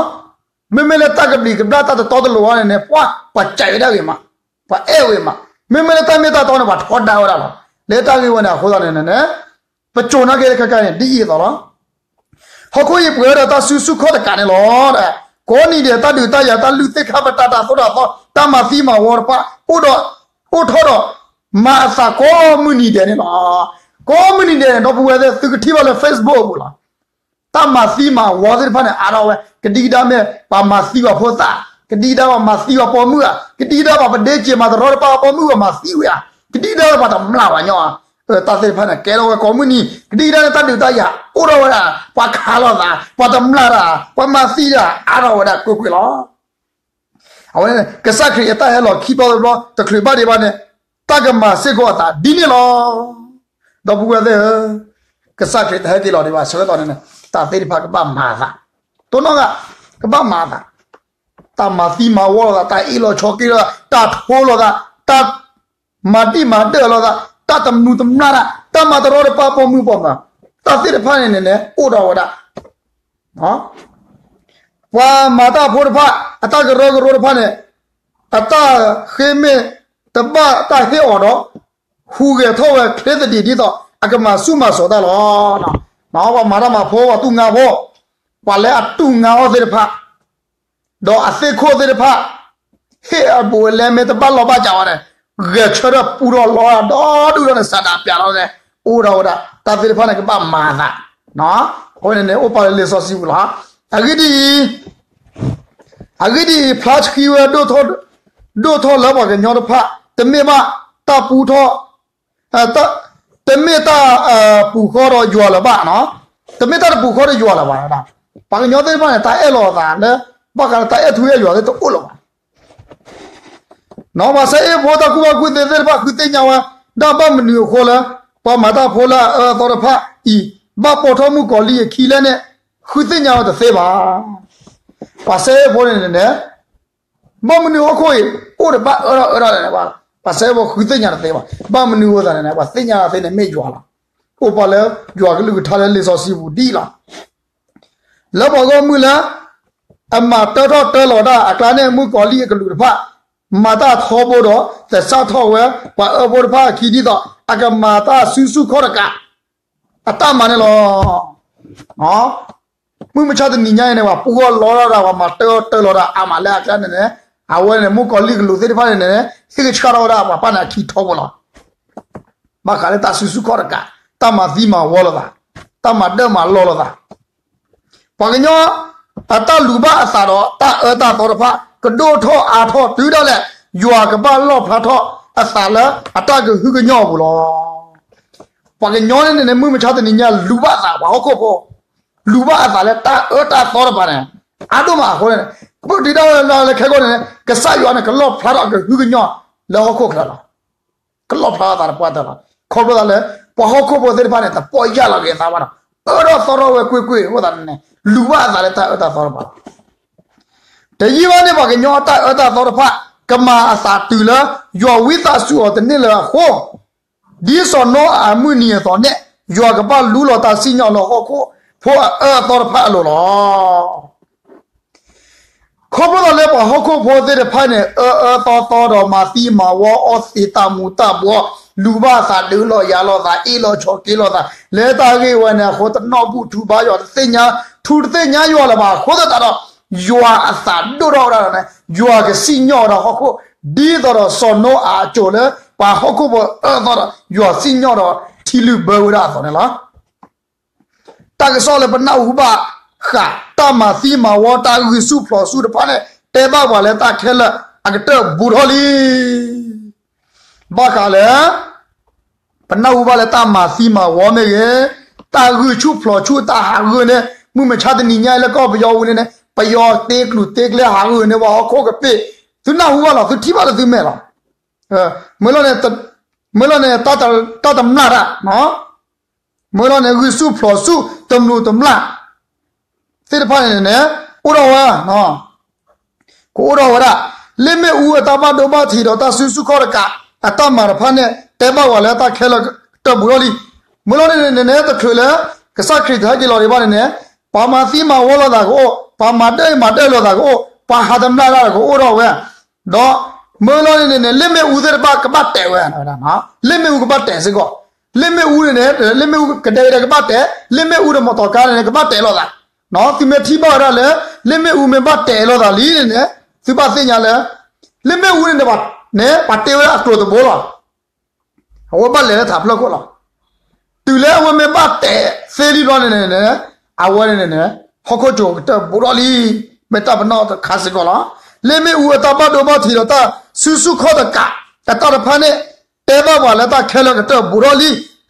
မ့မ့ၢ်လၢတၢ်ကဘျံးကဘျၣ်တၢ်တတီတလိၤဘၣ်န့ၣ်န့ၣ် ပှၤ ပှၤစံးဝဲဒၣ်ဂ့ၤမး, ပှၤအဲၣ်ဝဲမး. မ့မ့ၢ်လၢတၢ်မ့ၢ်တၢ်တီန့ၣ် ပှၤထီဒါဝဲဒၣ်လီၤ. လၢတၢ်ဂ့ၢ်ဝဲန့ၣ်အဃိသတးန့ၣ်န့ၣ် ပစိာ်နာ်က့ၤခဲကါန့ၣ် ဒ်အံၤအသိးလီၤ. ဟီၣ်ခိၣ်အံၤပှဲၤဝဲဒီးတၢ်စုဆူၣ်ခီၣ်တကးန့ၣ်လီၤ. ကိးနံၤဒဲး တၢ်ဒုးတၢ်ယၤ တၢ်လုၢ်သ့ၣ်ခါပတာ် တၢ်သိၣ်တၢ်သီ တၢ်မၤသံမၤဝီတဖၣ် အိၣ်ဒီး အိၣ်ထီၣ်ဒီး မၤအသးကိးမုၢ်နံၤဒဲးန့ၣ်လီၤ. ကိးမုၢ်နံၤဒဲးန့ၣ် ဒီပုၢ်ဝဲၢ်သ့ၣ် သုကထံၣ်ဘၣ်လၢ Facebook အပူၤလီၤ. တၢ်မၤသံမၤဝီသ့ၣ်တဖၣ်န့ၣ် အါထီၣ်ဝဲ ကဒံကဒါမ့ၢ် ပှၤမၤသံပှၤဖိသၣ်, ကဒံကဒါပှၤမၤသံပှၤပိာ်မုၣ်ဧါ, ကဒံကဒါပှၤပဒ့စ့ၤမၤတရီတပါပှၤပိာ်မုၣ်ပှၤမၤသံဝဲဧါ, ကဒံကဒါပှၤတမျၢ်ပှၤညီဧါ, တၢ်သ့ၣ်တဖၣ်န့ၣ် ကဲထီၣ်ဝဲကိးမုၢ်နံၤ ကဒံကဒါန့ၣ် တၢ်ဒုးတၢ်ယၤ အိၣ်ထီၣ်ဝဲဒၣ် ပှၤခးလိာ်သး ပှၤတမျၢ်တၢ် ပှၤမၤသံတၢ် အါထီၣ်ဝဲဒၣ်ကွ့ၢ်ကွ့ၢ်လီၤ. အဝဲန့ၣ် ကစၢ်ခရံာ်အတၢ်ဟဲလီၤခံဘျီတဘျီ တချုးဘၣ်ဒံးဘၣ်န့ၣ် တၢ်ကမၤစ့ၢ်ကီးအသးဒ်န့ၣ်လီၤ. ဒီပုၢ်ဝဲၢ်သ့ၣ်ဧၢ, ကစၢ်ခရံာ်တဟဲက့ၤလီၤဒံးဘၣ်ဆၢကတီၢ်န့ၣ် တၢ်သ့ၣ်တဖၣ်ကဘၣ်မၤအသး, တိၢ်နီၣ်ဂၤ ကဘၣ်မၤအသး, တၢ်မၤသံမၤဝီလိာ်သး, တၢ်အ့ၣ်လိာ်ဆိးက့လိာ်သး, တၢ်ထိလိာ်သး, တၢ်မၤဒံၣ်မၤဒၢၣ်လိာ်သး, တၢ်တမူးတမျၢ်တၢ်, တၢ်မၤတရီတပါပိာ်မုၣ်ပိာ်မၢၤ, တၢ်သ့ၣ်တဖၣ်န့ၣ်န့ၣ်န့ၣ် အိၣ်ဒီးဝဲဒၣ် ပှၤမၤတၢ်ဖိတဖၣ် အတၢ်ကရၢကရိတဖၣ်န့ၣ် အတၢ်ဃ့မ့ၢ်တဘၣ်တၢ်ဟ့ၣ်အီၤဒီး ဟူးဂဲၤထီၣ်ဝဲချ့သဒံးဒ်သိး အကမၤဆူၣ်မၤစိးတၢ်လီၤ. ပှၤမၤတၢ်မၤဖိ ပှၤသူၣ်ငါဖိ, ပှၤလၢအတူၢ်ငါအီၤသ့ၣ်တဖၣ် ဒီးအသ့ၣ်ခိၣ်သ့ၣ်တဖၣ် ဟ့ၣ်အဘူးအလဲမ့ၢ်တဘၣ်လီၢ်ဘၣ်စးဝဲန့ၣ် ဂဲၤဆၢထၢၣ်ပူထီၣ်လီၤဒီဒူၣ်ဒီးန့ၣ် စးဒးပျးထီၣ်န့ၣ် အိၣ်ဒီးဝဲဒၣ် တၢ်သ့ၣ်တဖၣ်န့ၣ် ကဘၣ်မၤအသး, အဝဲန့ၣ်န့ၣ် အိၣ်ပာ်လၢလံာ်စီဆှံပူၤလီၤ. အဂ့ၢ်ဒ်အံၤ, အဂ့ၢ်ဒ်အံၤ ဖျါဆှံဝဲ ဒိၣ်ထီၣ်လၢပှၤကညီတဖၣ် တမ့ၢ်ဘၣ်တၢ်ပူထီၣ် တမ့ၢ်တၢ်ပူၤဃီဒီးယွၤလၢၤဘၣ်, တမ့ၢ်တၢ်တပူၤဃီဒီးယွၤလၢၤဘၣ်. ပှၤကညီသ့ၣ်တဖၣ်န့ၣ် တၢ်အဲၣ်လီၤအသးလၢ ဘၣ်ဃးလၢတၢ်အဲၣ်ထူအဲၣ်ယွၤသ့ၣ်တအိၣ်လၢၤဘၣ်. ပှၤစဲအ့ၣ်ဖိ တၢ်ကူၣ်ဘၣ်ကူၣ်သ့သ့ၣ်တဖၣ် ဃုသ့ၣ်ညါဝဲဒၣ် ဘၣ်မနုၤအဃိလၢ ပှၤမၤတၢ်ဖိလၢအအၢအသီတဖၣ်အံၤ ဘၣ်ပိာ်ထီၣ်မုၣ်ကီၤလံၢ်အခံလဲၣ်န့ၣ် ဃုသ့ၣ်ညါဝဲတသ့ဘၣ်. ပှၤစဲအ့ၣ်ဖိန့ၣ်န့ၣ် ဘၣ်မနုၤဟီၣ်ခိၣ်အံၤ အိၣ်ဒီးဘၣ်အၢထီၣ်အၢထီၣ်န့ၣ် ပှၤစဲအ့ၣ်ဖိဃုသ့ၣ်ညါတသ့ဘၣ်. ဘၣ်မနုၤအဃိသတးန့ၣ် ပှၤသ့ၣ်ညါသ့န့ၣ်မ့ၢ်ယွၤလီၤ. အိၣ်ပာ်လၢယွၤကလုၢ်ကထါလၢလံာ်စီဆှံပူၤဒ်အံၤလီၤ. လၢပှၤဂီၢ်မုၢ်လၢ အမၤတၢထီၣ်တၢလီၤတၢ်အကျါန့ၣ် မုၣ်ကီၤလံၢ်အကလူးတဖၣ် မၤတၢ်ထီဘိဒီး သဆၣ်ထီၣ်ဝဲ ပှၤအၢဖိတဖၣ်အခံဒ်သိး အကမၤတၢ်စုဆူၣ်ခီၣ်တကး အတၢ်မၤန့ၣ်လီၤ. မုၢ်မဆါတနံၤညါအံၤန့ၣ် ပှၤပူၤဂီၢ်လီၤတၢ် ပှၤမၤတၢထီၣ်တၢလီၤတၢ်အါမးလၢအကျါန့ၣ်န့ၣ် အဝဲန့ၣ် မုၣ်ကီၤလံၢ်ကလူးသ့ၣ်တဖၣ်န့ၣ်န့ၣ် ဟ့ၣ်ကဆှၣ်ထီၣ်ဝဲဒၣ်ပှၤပၢ်န့ၣ်အခံထီဘိလီၤ. ဘၣ်ဃးလၢတၢ်စုဆူၣ်ခီၣ်တကး, တၢ်မၤသံမၤဝီလိာ်သး, တၢ်မၤဒၢၣ်မၤလီလိာ်သး, ပှၤကညီအတၢ်လူၤဘၣ်အသးဒီး တၢ်အၢတၢ်သီတဖၣ် ကဒိၣ်ထီၣ်အါထီၣ်တုၤဒၣ်လဲာ် ယွၤကဘၣ်လီၣ်ဖျါထီၣ်အသးလၢအတၢ်ကဟုကညီၢ်အပူၤလီၤ. ပှၤကညီန့ၣ်န့ၣ် မုၢ်မဆါတနံၤညါ လူၤဘၣ်အသး ပှၤဟီၣ်ခိၣ်ဖိ လူၤဘၣ်အသးလၢတၢ်အၢတၢ်သီတဖၣ်န့ၣ် အါဒိၣ်မးအဃိန့ၣ် ပဒုးဒၣ်ဝဲလၢခဲကိာ်န့ၣ် ကစၢ်ယွၤန့ၣ် ကလီၣ်ဖျါထီၣ်အကဟုကညီၢ်လၢဟီၣ်ခိၣ်ချၢလီၤ. ကလီၣ်ဖျါထီၣ်အသးတပှၢ်တၢၢ်လီၤ. ခီဖျိသးလၢ ပှၤဟီၣ်ခိၣ်ဖိသ့ၣ်တဖၣ်န့ၣ် တပီၢ်ယၢ်လီၤက့ၤအသးဘၣ်ဒီး အၢထီၣ်သီထီၣ်ဝဲကွ့ၢ်ကွ့ၢ်အဃိသတးန့ၣ် လူၤဘၣ်အသးလၢတၢ်အၢတၢ်သီတဖၣ်လီၤ. တယံာ်ဘၣ်န့ၣ် ပှၤကညီအတၢ်အၢတၢ်သီတဖၣ် ကမၤအသးတုၤလၢ ယွၤဝံသးစူၤအီၤတန့ၢ်လၢၤအဃိ ဒ်စီၤနိအၤအမုၢ်နံၤအသိးန့ၣ် ယွၤကဘၣ်လူလီၤတၢ်စံၣ်ညီၣ်လၢဟီၣ်ခိၣ်ဖိအအၢအသီတဖၣ်အလိၤလီၤ. ခီဖျိသးလၢပှၤဟီၣ်ခိၣ်ဖိသ့ၣ်တဖၣ်န့ၣ် အၢအၢသီသီဒီးမၤသံမၤဝီအီသံးတၢ်မူၤတၢ်ဘှီး လူၤဘၣ်အသးဒုးလီၤယၤလိာ်သး အ့ၣ်လိာ်ဆိးက့လိာ်သး လၢတၢ်ဂ့ၢ်ဝဲန့ၣ်အဃိ တနီၣ်ဘူၣ်ထူဘါယွၤ တသ့ၣ်ညါ ထူတသ့ၣ်ညါယွၤလၢၤဘၣ်အဃိသတးဒီး ယွၤအသးဒိၣ်ထီၣ်ဝဲဒၣ်န့ၣ် ယွၤကစံၣ်ညီၣ်ဝဲဒၣ်ဟီၣ်ခိၣ် ဒ်သိးဒီးစီၤနိအၤအစိၤလၢ ပှၤဟီၣ်ခိၣ်ဖိအၢသီဒီး ယွၤစံၣ်ညီၣ်ဒီးထံလုၢ်ဘၢဝဲဒၣ်အသိးန့ၣ်လီၤ. တၢ်ကစီၣ်လၢပနၢ်ဟူဘၣ်ဃး တၢ်မၤသံမၤဝီ တၢ်ဂုာ်ဆူၣ်ဖျိးဆူၣ်တဖၣ်န့ၣ် တဲဘၣ်ပှၤလၢတၢ်ခဲလၢာ်အကတၢၢ်ဘူးထီၣ်လံ. ဘၣ်ဃးလၢ ပနၢ်ဟူဘၣ်လၢတၢ်မၤသံမၤဝီမ့ၢ်ဂ့ၤ, တၢ်ဂုာ်ဆူၣ်ဖျိးဆူၣ်တၢ်ဟးဂူာ်န့ၣ် မုၢ်မဆါတနံၤညါအံၤလၢကီၢ်ပယီၤပူၤန့ၣ်န့ၣ် ပယီၤတ့ကျိၣ်တ့ကျဲဟးဂူာ်န့ၣ် ပှၤဟီၣ်ခိၣ်ကပ့ၢ်, သုနၢ်ဟူဘၣ်လီၤ သုထံၣ်ဘၣ်လၢသုမဲာ်လီၤ. မ့ၢ်လီၤန့ၣ် မ့ၢ်လီၤန့ၣ် တၢ်တမျၢ်တၢ်, မ့ၢ်လီၤန့ၣ် ဂုာ်ဆူၣ်ဖျိးဆူၣ် တမျိးတမျာ် သ့ၣ်တဖၣ်န့ၣ်န့ၣ် အိၣ်ထီၣ်ဝဲ ကအိၣ်ထီၣ်ဝဲဒၣ်, လ့ၣ်မ့ၣ်အူအတၢ်ဘၣ်ဒိဘၣ်ထံးဒီးတၢ်စုဆူၣ်ခီၣ်တကး အတၢ်မၤတဖၣ်န့ၣ် တဲဘၣ်ပှၤလၢတၢ်ခဲလၢာ်ကတၢၢ်ဘူးထီၣ်လံ. မ့ၢ်လီၤန့ၣ်န့ၣ်န့ၣ် တချုးလၢ ကစၢ်ခရံာ်တဟဲက့ၤလီၤဒံးဘၣ်န့ၣ်န့ၣ် ပှၤမၤသံမၤဝီလိာ်သးကအိၣ်, ပှၤမၤဒၢၣ်မၤဒၢၣ်လိာ်သးကအိၣ်, ပှၤဟးတမျၢ်တၢ်ကအိၣ်ထီၣ်ဝဲ, ဒီး မ့ၢ်လီၤန့ၣ်န့ၣ်န့ၣ် လ့ၣ်မ့ၣ်အူသ့ၣ်တဖၣ်ကဘၣ်တဲာ်ဝဲ, လ့ၣ်မ့ၣ်အူကဘၣ်တဲာ်စ့ၢ်ကီး, လ့ၣ်မ့ၣ်အူန့ၣ်န့ၣ် လ့ၣ်မ့ၣ်အူကဒဲကဒဲကဘၣ်တဲာ်, လ့ၣ်မ့ၣ်အူဒီးမီၣ်တီၢ်ကါန့ၣ်န့ၣ် ကဘၣ်တဲာ်လိာ်သး, သုမ့ၢ်ထံၣ်ဘၣ်ဝဲဒၣ်လၢ လ့ၣ်မ့ၣ်အူမ့ၢ်ဘၣ်တဲာ်လိာ်သးလံန့ၣ်န့ၣ် သုဘၣ်သ့ၣ်ညါလၢ လ့ၣ်မ့ၣ်အူန့ၣ်န့ၣ် ပှၤတ့ဝဲဒၣ်အကျိၤတဘိလီၤ. အဝဲဘၣ်လဲၤလၢထးဖျၢၣ်ခိၣ်လီၤ. တုၤလၢအဝဲမ့ၢ်ဘၣ်တဲာ်သ့လံဘျီန့ၣ်န့ၣ် အဝဲန့ၣ်န့ၣ် ဟီၣ်ခိၣ်ကၠိကတၢၢ်ဘူးထီၣ်လံ, မ့ၢ်တၢ်ပနီၣ်တခါစ့ၢ်ကီးလီၤ. လ့ၣ်မ့ၣ်အူအတၢ်ဘၣ်ဒိဘၣ်ထံးဒီးတၢ်စုဆူၣ်ခီၣ်တကး အတၢ်တဖၣ်န့ၣ် တဲဘၣ်ပှၤလၢတၢ်ခဲလၢာ်ကတၢၢ်ဘူးထီၣ်လံ.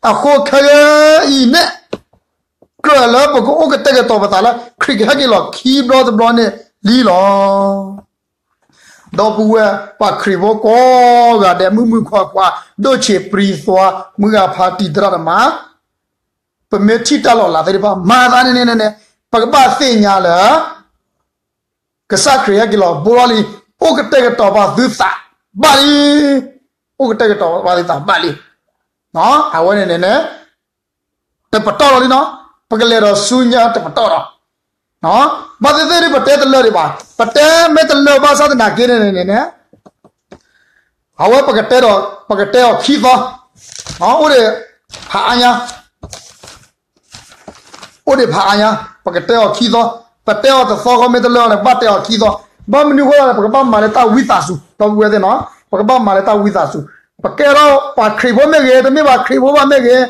အဃိခဲအံၤန့ၣ် ကြၢးလၢပကအိၣ်ကတဲာ်ကတီၤပသးလၢ ခရံာ်ကဟဲက့ၤလီၤခံဘျီတဘျီန့ၣ်လံလီၤ. ဒီပုၢ်ဝဲၢ် ပှၤခရံာ်ဖိကိးဂၤဒဲး မုၣ်မုၣ်ခွါခွါ ဒိၣ်ဆံးပြံသွါ မုၢ်ဂၤဖါတံၤသရၣ်သမါ ပမ့ၢ်ထံၣ်တၢ်လီၤလးသ့ၣ်တဖၣ် မၤသးန့ၣ်န့ၣ်န့ၣ် ပကဘၣ်သ့ၣ်ညါလၢ ကစၢ်ခရံာ်ဟဲက့ၤလီၤဘိထီၣ်လံ, အိၣ်ကတဲာ်ကတီၤပာ်သုသးဘၣ်လံ, အိၣ်ကတဲာ်ကတီၤပာ်သုသးဘၣ်လံ. အဝဲန့ၣ်န့ၣ်န့ၣ် တပတီၢ်လီၤလံနီၤ, ပကလဲၤဒီးဆူညါတပတီၢ်ဒီး, ဘၣ်သ့ၣ်သ့ၣ်ဒ်ပတဲတလၢာ်ဒံးဘၣ်, ပတဲမ့ၢ်တလၢာ်ဘၣ်ဆၣ်သနာ်က့န့ၣ်န့ၣ်န့ၣ် အဝဲပကတဲဒီး ပကတဲအီၤခံသီ, အိၣ်ဒံးဖးအါညါ အိၣ်ဒံးဖးအါညါ, ပကတဲအီၤခံသီ, ပတဲအီၤတသီဃီမ့ၢ်တလၢာ်န့ၣ် ပဘၣ်တဲအီၤခံသီ, ဘၣ်မနုၤဃိလဲၣ် ပကဘၣ်မၤလၢတၢ်ဝံသးစူၤ, ဒီပုၢ်ဝဲၢ်သ့ၣ်နီၤ, ပကဘၣ်မၤလၢတၢ်ဝံသးစူၤ, ပကဲထီၣ်ပှၤခရံာ်ဖိမ့ၢ်ဂ့ၤ, တမ့ၢ်ပှၤခရံာ်ဖိဘၣ်မ့ၢ်ဂ့ၤ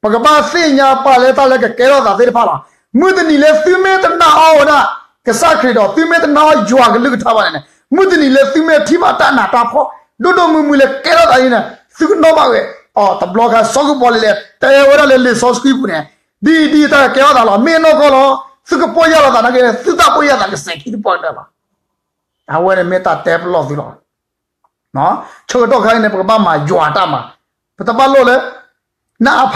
ပကဘၣ်သ့ၣ်ညါပာ်လၢတၢ်လၢကကဲထီၣ်သးသ့ၣ်တဖၣ်လီၤ. မုၢ်တနံၤလၢသုမ့ၢ်တနာ်အီၤဝဲဒၣ် ကစၢ်ခရံာ်ဒီး သုမ့ၢ်တနာ်အီၤယွၤကလုၢ်ကထါဘၣ်န့ၣ်န့ၣ်, မုၢ်တနံၤလၢသုမ့ၢ်ထံၣ်ဘၣ်တၢ်နးတၢ်ဖှီၣ် ဒိၣ်ဒိၣ်မုၢ်မုၢ်လၢကဲထီၣ်သးန့ၣ် သုကနီၣ်ဘၣ်ဝဲ, အတဘျီခါ စီၤကပီၤလံလဲၣ် တဲဝဲဒၣ်လၢလံာ်စီဆှံပူၤန့ၣ်, ဒ်ဒ်တၢ်ကဲထီၣ်သးလီၤ, မ့ၢ်နီၢ်ကီၢ်လီၤ, သုကပီၢ်ယၢ်လီၤသးနာ်က့ သုတၢ်ပီၢ်ယၢ်သးကစဲၤခံတပီၢ်ကတၢၢ်လီၤ. အဝဲန့ၣ်မ့ၢ်တၢ်တဲပလီၢ်သုလီၤ. ဆၢကတီၢ်ခါအံၤန့ၣ် ပကဘၣ်မၤယွၤအတၢ်မၤ, ပတဘၣ်လိၣ်လၢ နအဖ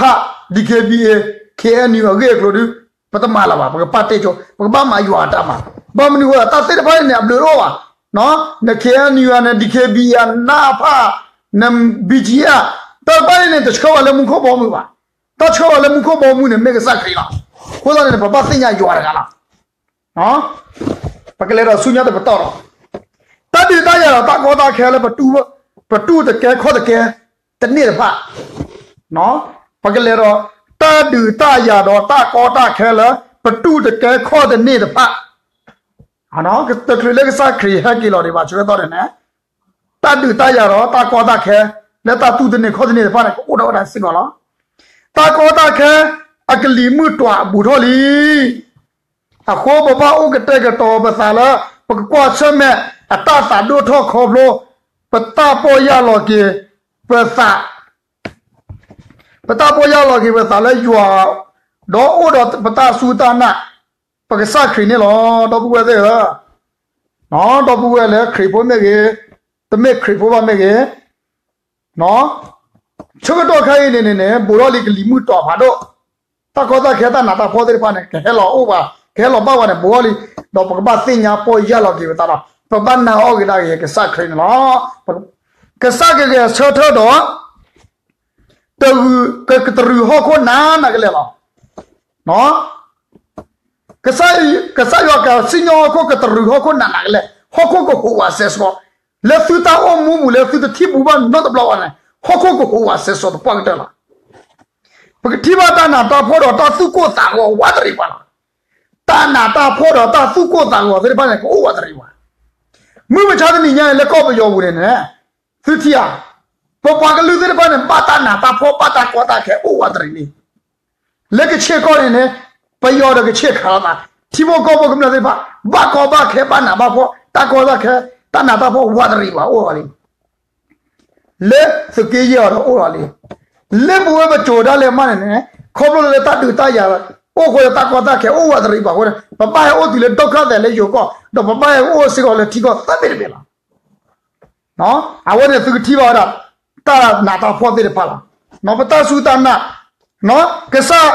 DKBA KNU အဂ့ၢ်အကျိၤဒု ပတမၤလၢၤဘၣ်, ပကပာ်တ့ၢ်ဆိ, ပကဘၣ်မၤယွၤအတၢ်မၤ, ဘၣ်မနုၤဃိ တၢ်သ့ၣ်တဖၣ်အံၤန့ၣ် အဘျုးတအိၣ်ဘၣ်, န KNU န့ၣ် DKBA နအဖ န BGF တၢ်တဖၣ်အံၤန့ၣ် တဆှၢဝဲလၢမူခိၣ်ဘီမုၢ်ဘၣ်, တၢ်ဆှၢဝဲလၢမူခိၣ်ဘီမုၢ်န့ၣ် မ့ၢ်ကစၢ်ခရံာ်လီၤ. အဃိသတးန့ၣ် ပဘၣ်သ့ၣ်ညါယွၤတဂၤလီၤ. ပကလဲၤဒီးဆူညါတပတီၢ်ဒီး, တၢ်ဒုးတၢ်ယၤဒီးတၢ်ကီတၢ်ခဲလၢ ပတူၢ်တကဲခီၣ်တကဲ တန့ၢ်တဖၣ်, ပကလဲၤဒီး တၢ်ဒုးတၢ်ယၤဒီးတၢ်ကီတၢ်ခဲလၢ ပတူၢ်တကဲခီၣ်တန့ၢ်တဖၣ်, တချုးလၢကစၢ်ခရံာ်ဟဲက့ၤလီၤဒံးဘၣ် ဆၢကတီၢ်န့ၣ်န့ၣ် တၢ်ဒုးတၢ်ယၤဒီးတၢ်ကီတၢ်ခဲ လၢတၢ်တူၢ်တန့ၢ်ခီၣ်တန့ၢ်တဖၣ်န့ၣ် ကအိၣ်ဒီးဝဲဒၣ်စ့ၢ်ကီးလီၤ. တၢ်ကီတၢ်ခဲ အကလံၤမုၢ်တွၤအဘူးထီၣ်လံ. အဃိပဘၣ်အိၣ်ကတဲာ်ကတီၤပသးလၢ ပကကွၢ်ဆၢၣ်မဲာ်အတၢ်သးဒိၣ်ထီၣ်ခီဖျိ ပတၢ်ပီၢ်ယၢ်လီၤက့ၤပသး ပတၢ်ပီၢ်ယၢ်လီၤက့ၤပသးလၢယွၤ ဒီးအိၣ်ဒီးပတၢ်စူၢ်တၢ်နာ် ပကစၢ်ခရံာ်န့ၣ်လီၤ. ဒီပုၢ်ဝဲၢ်သ့ၣ်ဧၢ, ဒီပုၢ်ဝဲၢ်လၢခရံာ်ဖိမ့ၢ်ဂ့ၤ, တမ့ၢ်ခရံာ်ဖိဘၣ်မ့ၢ်ဂ့ၤ, ဆၢကတီၢ်ခဲအံၤန့ၣ်န့ၣ်န့ၣ် ဘူးထီၣ်လံကလံၤမုၢ်တွၤဖးဒိၣ်, တၢ်ကီတၢ်ခဲတၢ်နးတၢ်ဖှီၣ်သ့ၣ်တဖၣ်န့ၣ် ကဟဲလီၤအိၣ်ဘၣ်, ကဟဲလီၤဘၣ်ဝဲန့ၣ် ဘူးထီၣ်လံ, ဒီးပကဘၣ်သ့ၣ်ညါပီၢ်ယၢ်လီၤက့ၤပသးဒီး ပဘၣ်နာ်အီၣ်က့ၤဒၣ်က့ၤကစၢ်ခရံာ်န့ၣ်လီၤ. ကစၢ်ကဂဲၤဆၢထၢၣ်ဒီး တဂုၤ က ကတရူးဟီၣ်ခိၣ်နးနးကလဲာ်လီၤ. ကစၢ်ယွၤကစံၣ်ညီၣ်ဟီၣ်ခိၣ် ကတရူးဟီၣ်ခိၣ်နးနးကလဲာ်, ဟီၣ်ခိၣ်ကဟူးဝးစဲးစ့း, လၢသုတၢ်အိၣ်မူပူၤ လၢသုတထံၣ်ဘူးဘၣ်နီတဘျီဘၣ်န့ၣ် ဟီၣ်ခိၣ်ကဟူးဝးစဲးစ့းသပှၢ်ကတၢၢ်လီၤ. ပကထံၣ်ဘၣ်တၢ်နးတၢ်ဖှီၣ်ဒီးတၢ်သူၣ်ကိၢ်သးဂီၤဝးတရံးပှၤလီၤ. တၢ်နးတၢ်ဖှီၣ်ဒီးတၢ်သူၣ်ကိၢ်သးဂီၤသ့ၣ်တဖၣ်န့ၣ် ကအိၣ်ဝးတရံးပှၤ. မုၢ်မဆါတနံၤညါအံၤလၢကီၢ်ပယီၤပူၤန့ၣ်န့ၣ် သုထံၣ်ဧါ, ပပှၤကလုာ်သ့ၣ်တဖၣ်န့ၣ် ဘၣ်တၢ်နးတၢ်ဖှီၣ် ဘၣ်တၢ်ကီတၢ်ခဲအိၣ်ဝးတရံးန့ၣ်, လၢကဆ့ၣ်ကီၢ်န့ၣ်န့ၣ် ပယီၤဒီးကဆ့ၣ်ခးလိာ်သး, ထံဖိကီၢ်ဖိကမျၢၢ်သ့ၣ်တဖၣ် ဘၣ်ကီဘၣ်ခဲ ဘၣ်နးဘၣ်ဖှီၣ် တၢ်ကီတၢ်ခဲ တၢ်နးတၢ်ဖှီၣ်ဝးတရံးပှၤအိၣ်လီၤလံ. လၢသုးက့ယဲၢ်အီၤဒီးအိၣ်လီၤလံ. လၢပဝဲပစိၤဒၣ်လဲာ်မးန့ၣ်န့ၣ် ခီဖျိလၢတၢ်ဒုးတၢ်ယၤ အိၣ်ဃိလၢတၢ်ကီတၢ်ခဲအိၣ်ဝးတရံးပှၤအဃိန့ၣ် ပဘၣ်ဟဲအိၣ်တုၤလၢဒိၣ်ခၣ်သဲးလၢယိၤကီၢ် ဒီးပဘၣ်ဟဲအိၣ်စ့ၢ်ကီးလၢထံကီၢ်သၢဘ့ၣ်တဘ့ၣ်လီၤ. အဝဲန့ၣ်သုကထံၣ်ဘၣ်ဝဲဒၣ် တၢ်နးတၢ်ဖှီၣ်သ့ၣ်တဖၣ်လီၤ. ပတၢ်စူၢ်တၢ်နာ် ကစၢ်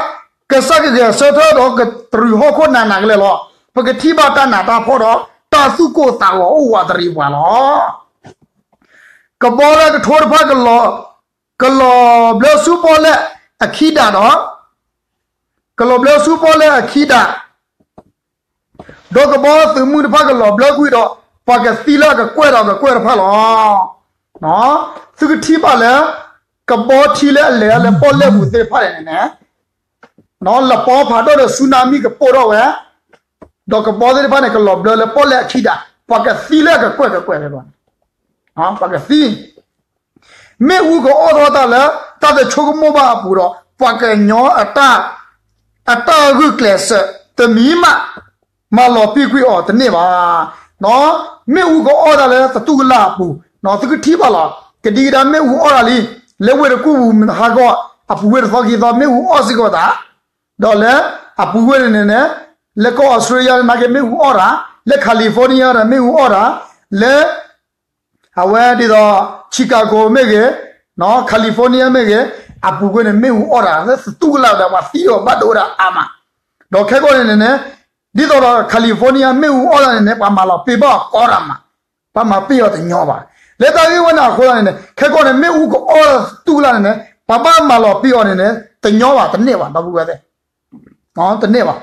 ကစၢ်ကဂဲၤဆၢထၢၣ်ဒီးကတရူးဟီၣ်ခိၣ်နးနးကလဲာ်လီၤ. ပကထံၣ်ဘၣ်တၢ်နးတၢ်ဖှီၣ်ဒီး တၢ်သူၣ်ကိၢ်သးဂီၤအိၣ်ဝးတရံးပှၤလီၤ. ကဘီလၢကထိတဖၣ် ကလီၤဘျၢဆူပီၣ်လဲၣ်အခံဒၣ်ဒီး ကလီၤဘျၢဆူပီၣ်လဲၣ်အခံဒၣ် ဒီးကဘီသုးမုၢ်တဖၣ်ကလီၤဘျၢကွံာ်ဒီး ပှၤကသံလၢအကကွဲၢ်ဒီးကကွဲၢ်တဖၣ်လီၤ. သုကထံၣ်ဘၣ်လၢ ကဘီထံလၢအလဲၤလၢပီၣ်လဲၣ်ပူၤသ့ၣ်တဖၣ်န့ၣ်န့ၣ် လပီဖးဒိၣ်ဒီးဆူနၤမံကပိၢ်ထီၣ်ဝဲ ဒီးကဘီသ့ၣ်တဖၣ်န့ၣ် ကလီၤဘျၢလၢပီၣ်လဲၣ်အခံဒၣ် ပှၤကသံလၢအကကွဲၢ်ကကွဲၢ်လီၤ. ပှၤကသံ မ့ၣ်အူကအီၣ်ထီၣ်တၢ်လၢ တၢ်တဆိကမိၣ်ဘၣ်အပူၤဒီး ပှၤကညီအတၢ် အတၢ်ဂုာ်ကျဲးစၢး တမံၤမး မၤလီၤပံာ်ကွံာ်အီၤတန့ၢ်ဘၣ်. မ့ၣ်အူကအီၣ်တၢ်လၢသတူၢ်ကလာ်အပူၤ သုကထံၣ်ဘၣ်လီၤ. ကဒံကဒါမ့ၣ်အူအီၣ်တၢ်လံ လၢဝ့ၢ်တကူၣ်ပူၤမတဟါဂီၢ် အပူၤဝဲၢ်တသီခံသီ မ့ၣ်အူအီၣ်စ့ၢ်ကီးသး, ဒီးလၢအပူၤဝဲၢ်န့ၣ်န့ၣ်န့ၣ် လၢကီၢ်အီစထြ့လယါနာ်က့မ့ၣ်အူအီၣ်တၢ်, လၢ California တၢ်မ့ၣ်အူအီၣ်တၢ်, လၢ အဝဲဒ်သိး Chicago မ့ၢ်ဂ့ၤ, California မ့ၢ်ဂ့ၤ, အပူၤကွံာ်န့ၣ် မ့ၣ်အူအီၣ်တၢ် လၢသတူၢ်ကလာ်ဝဲဒၣ် ပှၤသံဒီးဘၣ်ဒိဝဲဒၣ်အါမး, ဒီးခဲကီၢ်န့ၣ်န့ၣ်န့ၣ် ဒ်သိးဒီး California မ့ၣ်အူအီၣ်တၢ်န့ၣ်န့ၣ် ပှၤမၤလီၤပ့ၤဘၣ်အီၤကီတၢ်မး, ပှၤမၤပ့ၤအီၤတညီဘၣ်. လၢတၢ်ဂ့ၢ်ဝဲန့ၣ်အဃိသတးန့ၣ်န့ၣ် ခဲကီၢ်န့ၣ် မ့ၣ်အူကအီၣ်သတူၢ်ကလာ်န့ၣ်န့ၣ် ပှၤဘၣ်မၤလီၤပ့ၤအီၤန့ၣ်န့ၣ် တညီဘၣ် တန့ၢ်ဘၣ် ဒီပုၢ်ဝဲၢ်သ့ၣ် တန့ၢ်ဘၣ်.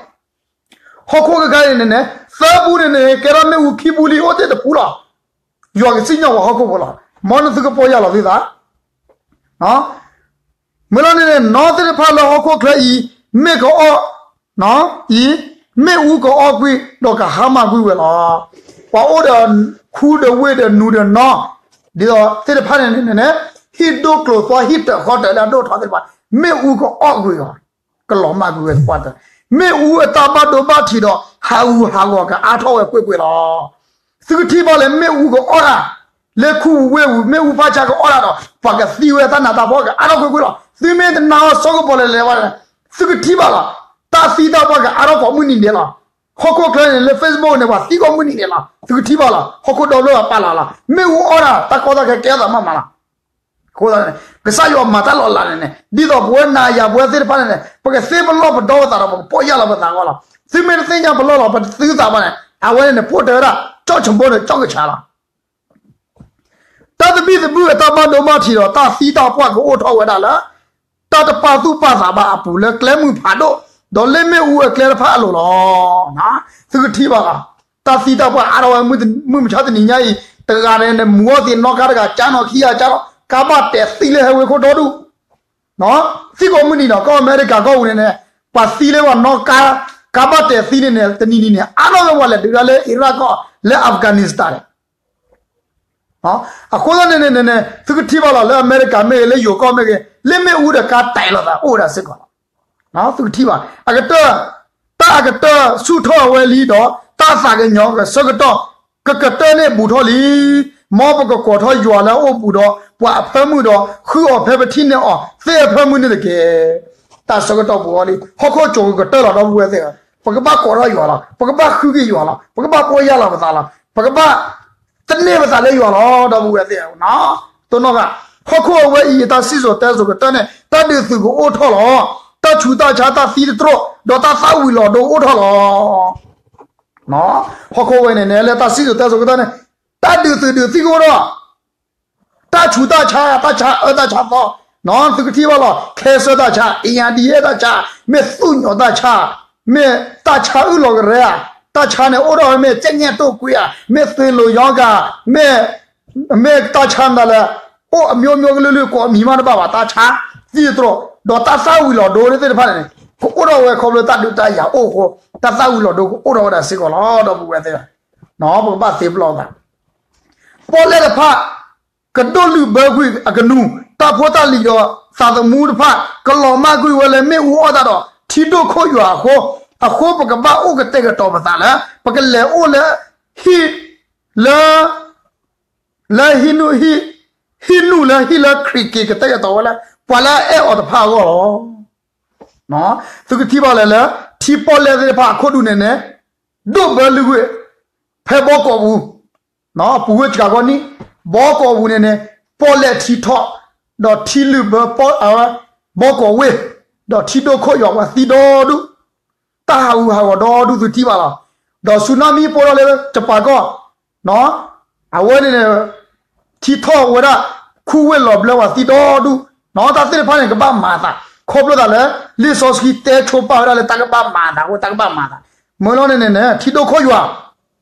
ဟီၣ်ခိၣ်ခဲခါအံၤန့ၣ်န့ၣ် သၢပူန့ၣ်န့ၣ် ကဲထီၣ်မ့ၣ်အူခံပူလံ အိၣ်တ့ၢ်တပူလီၤ. ယွၤကစံၣ်ညီၣ်ပှၤဟီၣ်ခိၣ်ဖိလီၤ. မ်နသုကပီၢ်ယၢ်လီၤသုသး မ့ၢ်လီၤန့ၣ်န့ၣ် နီၢ်သ့ၣ်တဖၣ်လၢဟီၣ်ခိၣ်ချၢအံၤ မ့ၣ်ကအီၣ် အံၤ မ့ၣ်အူကအီၣ်ကွံာ် ဒီးကဟါမၢ်ကွံာ်ဝဲလီၤ. ပှၤအိၣ်ဒီးခူဒီးဝ့ၢ်ဒီးနူဒီးနီၢ် ဒ်သိးသ့ၣ်တဖၣ်န့ၣ်န့ၣ် ဟံၣ်ဒိၣ်ကျိၤသွီ ဟံၣ်တၢးဃီတၢးလၢအဒိၣ်ထီၣ်သ့ၣ်တဖၣ် မ့ၣ်အူကအီၣ်ကွံာ်အီၤ ကလီၤမၢ်ကွံာ်ဝဲသပှၢ်တၢၢ်, မ့ၣ်အူအတၢ်ဘၣ်ဒိဘၣ်ထံးဒီး ဟးဂူာ်ဟးဂီၤကအါထီၣ်ဝဲကွ့ၢ်ကွ့ၢ်လီၤ. သုကထံၣ်ဘၣ်လၢမ့ၣ်အူကအီၣ်တၢ်, လၢခူပူၤဝ့ၢ်ပူၤ မ့ၣ်အူဖးဆါကအီၣ်တၢ်ဒီး ပှၤကသံဝဲတၢ်နးတၢ်ဖှီၣ်ကအါထီၣ်ကွ့ၢ်ကွ့ၢ်လီၤ. သုမ့ၢ်တနာ်အီၤ စီၤကပီၤလဲၤလဲၤဘၣ်န့ၣ် သုကထံၣ်ဘၣ်လီၤ. တၢ်သံတၢ်ပှၢ်ကအါထီၣ်ကိးမုၢ်နံၤဒဲးလီၤ. ဟီၣ်ခိၣ်ချၢန့ၣ် လၢ Facebook န့ၣ် ပှၤသံကိးမုၢ်နံၤဒဲးလီၤ. သုကထံၣ်ဘၣ်လီၤ. ဟီၣ်ခိၣ်ဒီဖျၢၣ်ပာ်လီၤလီၤ. မ့ၣ်အူအီၣ်တၢ် တၢ်ကီတၢ်ခဲကဲထီၣ်သးမးမးလီၤ. အဃိသတးန့ၣ် ကစၢ်ယွၤမၤတၢ်လီၤလးန့ၣ်န့ၣ် ဒ်သိးပဝဲနၤယၤပဝဲသ့ၣ်တဖၣ်န့ၣ်န့ၣ် ပကသ့ပလီၢ်ပဒီပသးဒီး ပကပီၢ်ယၢ်လီၤပသးအဂီၢ်လီၤ. သုမ့ၢ်တသ့ၣ်ညါပလီၢ်လီၤ ပတသုသးဘၣ်န့ၣ် အဝဲန့ၣ်န့ၣ် ဖိၣ်တဲဝဲဒၣ် ကၠီၣ်ဆၢဘိန့ၣ် ကၠီၣ်ကဆးလီၤ. တၢ်သဘံၣ်သဘုၣ်အတၢ်ဘၣ်ဒိဘၣ်ထံးဒီး တၢ်သံတၢ်ပှၢ်ကအိၣ်ထီၣ်ဝဲဒၣ်လၢ တၢ်တပာ်သူၣ်ပာ်သးဘၣ်အပူၤ လၢကျဲမုၢ်ဖးဒိၣ် ဒီးလၢမ့ၣ်အူအကျဲတဖၣ်အလိၤလီၤ. သုကထံၣ်ဘၣ်လီၤ. တၢ်သံတၢ်ပှၢ်အါထီၣ်ဝဲ မုၢ်မဆါတနံၤညါအံၤ တဂၤန့ၣ်န့ၣ် မူၤအီၣ်သံးနီၣ်ကါတဂၤ ကၢနီၣ်ခံဂၤကၢနီၣ် ကါဘၣ်တဲာ်သံလၢဟဲဝ့ၢ်ခိၣ်ဒီဒူၣ် သံကိးမုၢ်နံၤဒီး ကီၢ်အမဲရကၤကီၢ်ပူၤန့ၣ်န့ၣ် ပှၤသံလၢပှၤနီၣ်ကါ ကါဘၣ်တဲာ်သံန့ၣ်န့ၣ် တနံၤနံၤန့ၣ် အါထီၣ်ဝဲ ပှၤလဲၤဒုးဒၣ်လၢ Iraq ကီၢ် လၢ Afghanistan န့ၣ် အဃိသတးန့ၣ်န့ၣ်န့ၣ် သုကထံၣ်ဘၣ်လီၤ လၢအမဲရကၤမ့ၢ်ဂ့ၤ လၢယိၤကီၢ်မ့ၢ်ဂ့ၤ လၢမ့ၣ်အူဒီးကါတဲာ်လိာ်သးအိၣ်ဝဲဒၣ်စ့ၢ်ကီးလီၤ. သုကထံၣ်ဘၣ် အကတၢၢ် တၢ်အကတၢၢ်ဆူၣ်ထီၣ်ဝဲလံဒီး တၢ်သးကညီၤကဆၢကတီၢ် ကကတၢၢ်န့ၣ်ဘူးထီၣ်လံ. မ်ပကကိးထီၣ်ယွၤလၢအအိၣ်ဘူးဒီး ပှၤအဖၢမုၢ်ဒီး ဃုအီၤဖဲပထံၣ်န့ၢ်အီၤ သ့ၣ်အဖၢမုၢ်န့ၣ်တက့ၢ်. တၢ်ဆၢကတီၢ်ဘူးထီၣ်လံ ဟီၣ်ခိၣ်ကၠိၤကကတၢၢ်လီၤ ဒီပုၢ်ဝဲၢ်သ့ၣ်ဧၢ, ပကဘၣ်ကိးထီၣ်ယွၤလီၤ, ပကဘၣ်ဃုက့ၤယွၤလီၤ, ပကဘၣ်ပီၢ်ယၢ်လီၤပသးလီၤ, ပကဘၣ် သန့ၤပသးလၢယွၤလီၤ ဒီပုၢ်ဝဲၢ်သ့ၣ်ဧၢ, တိၢ်နီၣ်ဂၤ, ဟီၣ်ခိၣ်အဝဲအံၤ တၢ်စံၣ်စိၤတဲစိၤကတၢၢ်န့ၣ် တၢ်ဒုးသုးကအိၣ်ထီၣ်လီၤ, တၢ်ဆူးတၢ်ဆါတၢ်သံတတြိာ် ဒီးတၢ်သၣ်ဝံၤလီၤဒိကအိၣ်ထီၣ်လီၤ. ဟီၣ်ခိၣ်ဝဲန့ၣ်န့ၣ် လၢတၢ်စံၣ်စိၤတဲစိၤကတၢၢ်န့ၣ် တၢ်ဒုးသုးဒုးသံကအိၣ်ထီၣ် တၢ်ဆူးတၢ်ဆါ တၢ်ဆါအၢတၢ်ဆါသီ, သုကထံၣ်ဘၣ်လီၤ cancer တၢ်ဆါ AIDS တၢ်ဆါ, မ့ၢ်သူၣ်ညိးတၢ်ဆါ, မ့ၢ်တၢ်ဆါအုၣ်လီၤကရဲဧါ, တၢ်ဆါန့ၣ်အိၣ်ထီၣ်ဝဲမ့ၢ် ကြက်ငှက်တုပ်ကွေး ဧါ, မ့ၢ်သွေးလွန်ရောဂါ, မ့ၢ် မ့ၢ်တၢ်ဆါမတၤလဲၣ်, အိၣ်အမျိုးမျိုးကလုာ်လုာ် ကိးမံၤမးတဘၣ်ဘၣ် တၢ်ဆါသံတတြိာ်, ဒီးတၢ်သၣ်ဝံၤလီၤဒိသ့ၣ်တဖၣ်န့ၣ် ကအိၣ်ထီၣ်ဝဲခီဖျိတၢ်ဒုးတၢ်ယၤအိၣ်အဃိ တၢ်သၣ်ဝံၤလီၤဒိကအိၣ်ထီၣ်ဝဲဒၣ်စ့ၢ်ကီးလီၤ ဒီပုၢ်ဝဲၢ်သ့ၣ်ဧၢ, ပကဘၣ်သ့ပလီၢ်သး ပီၣ်လဲၣ်တဖၣ် ကဒိၣ်လုာ်ဘၢကွံာ်အကနူၤ, တၢ်ဖိတၢ်လံၤဒီးသးသမူတဖၣ် ကလီၤမၢ်ကွံာ်ဝဲလၢမ့ၣ်အူအီၣ်တၢ်ဒီး ထံဒိၣ်ခိၣ်ယွၤအဃိ, အဃိပကဘၣ်အိၣ်ကတဲာ်ကတီၤပသးလၢ ပကလဲၤအိၣ်လၢ ဟံၣ် လၢ လၢဟံၣ်နူၣ် ဟံၣ် ဟံၣ်နူၣ်လၢဟံၣ်လၢခရံာ်က့ၤကတဲာ်ကတီၤဝဲလၢ ပှၤလၢအအဲၣ်အီၤတဖၣ်အဂီၢ်လီၤ. သုကထံၣ်ဘၣ်လၢ လၢ ထံပီၣ်လဲၣ်သ့ၣ်တဖၣ်အခိၣ်ဒူၣ်န့ၣ်န့ၣ် ဒိၣ်ဘၢလုာ်ကွံာ် ဖဲဘီကီာ်ပူၤ ပူၤကွံာ်စှၤကီနံၣ် ဘီကီာ်ပူၤန့ၣ်န့ၣ် ပီၣ်လဲၣ်ထံထီၣ် ဒီးထံလုာ်ဘၢ ဘီကီာ်ဝ့ၢ် ဒီးထံဒိၣ်ခိၣ်ယွၤပှၤသံဒီဒူၣ် တၢ်ဟးဂူာ်ဟးဂီၤဒီဒူၣ်သုထံၣ်ဘၣ်လီၤ. ဒီး tsunami ပီၣ်ထီၣ်လၢတပၤကီၢ် အဝဲန့ၣ်န့ၣ် ထံထီၣ်ဝဲဒၣ် ခူဝ့ၢ်လီၤဘျၢပှၤသံဒီဒူၣ်, တၢ်သ့ၣ်တဖၣ်န့ၣ် ကဘၣ်မၤအသး ခီဖျိသးလၢ လံာ်စီဆှံတဲဆိပာ်ဝဲဒၣ်လၢတၢ်ကဘၣ်မၤအသးအဃိ တၢ်ကဘၣ်မၤအသး, မ့ၢ်လီၤန့ၣ်န့ၣ် ထံဒိၣ်ခိၣ်ယွၤ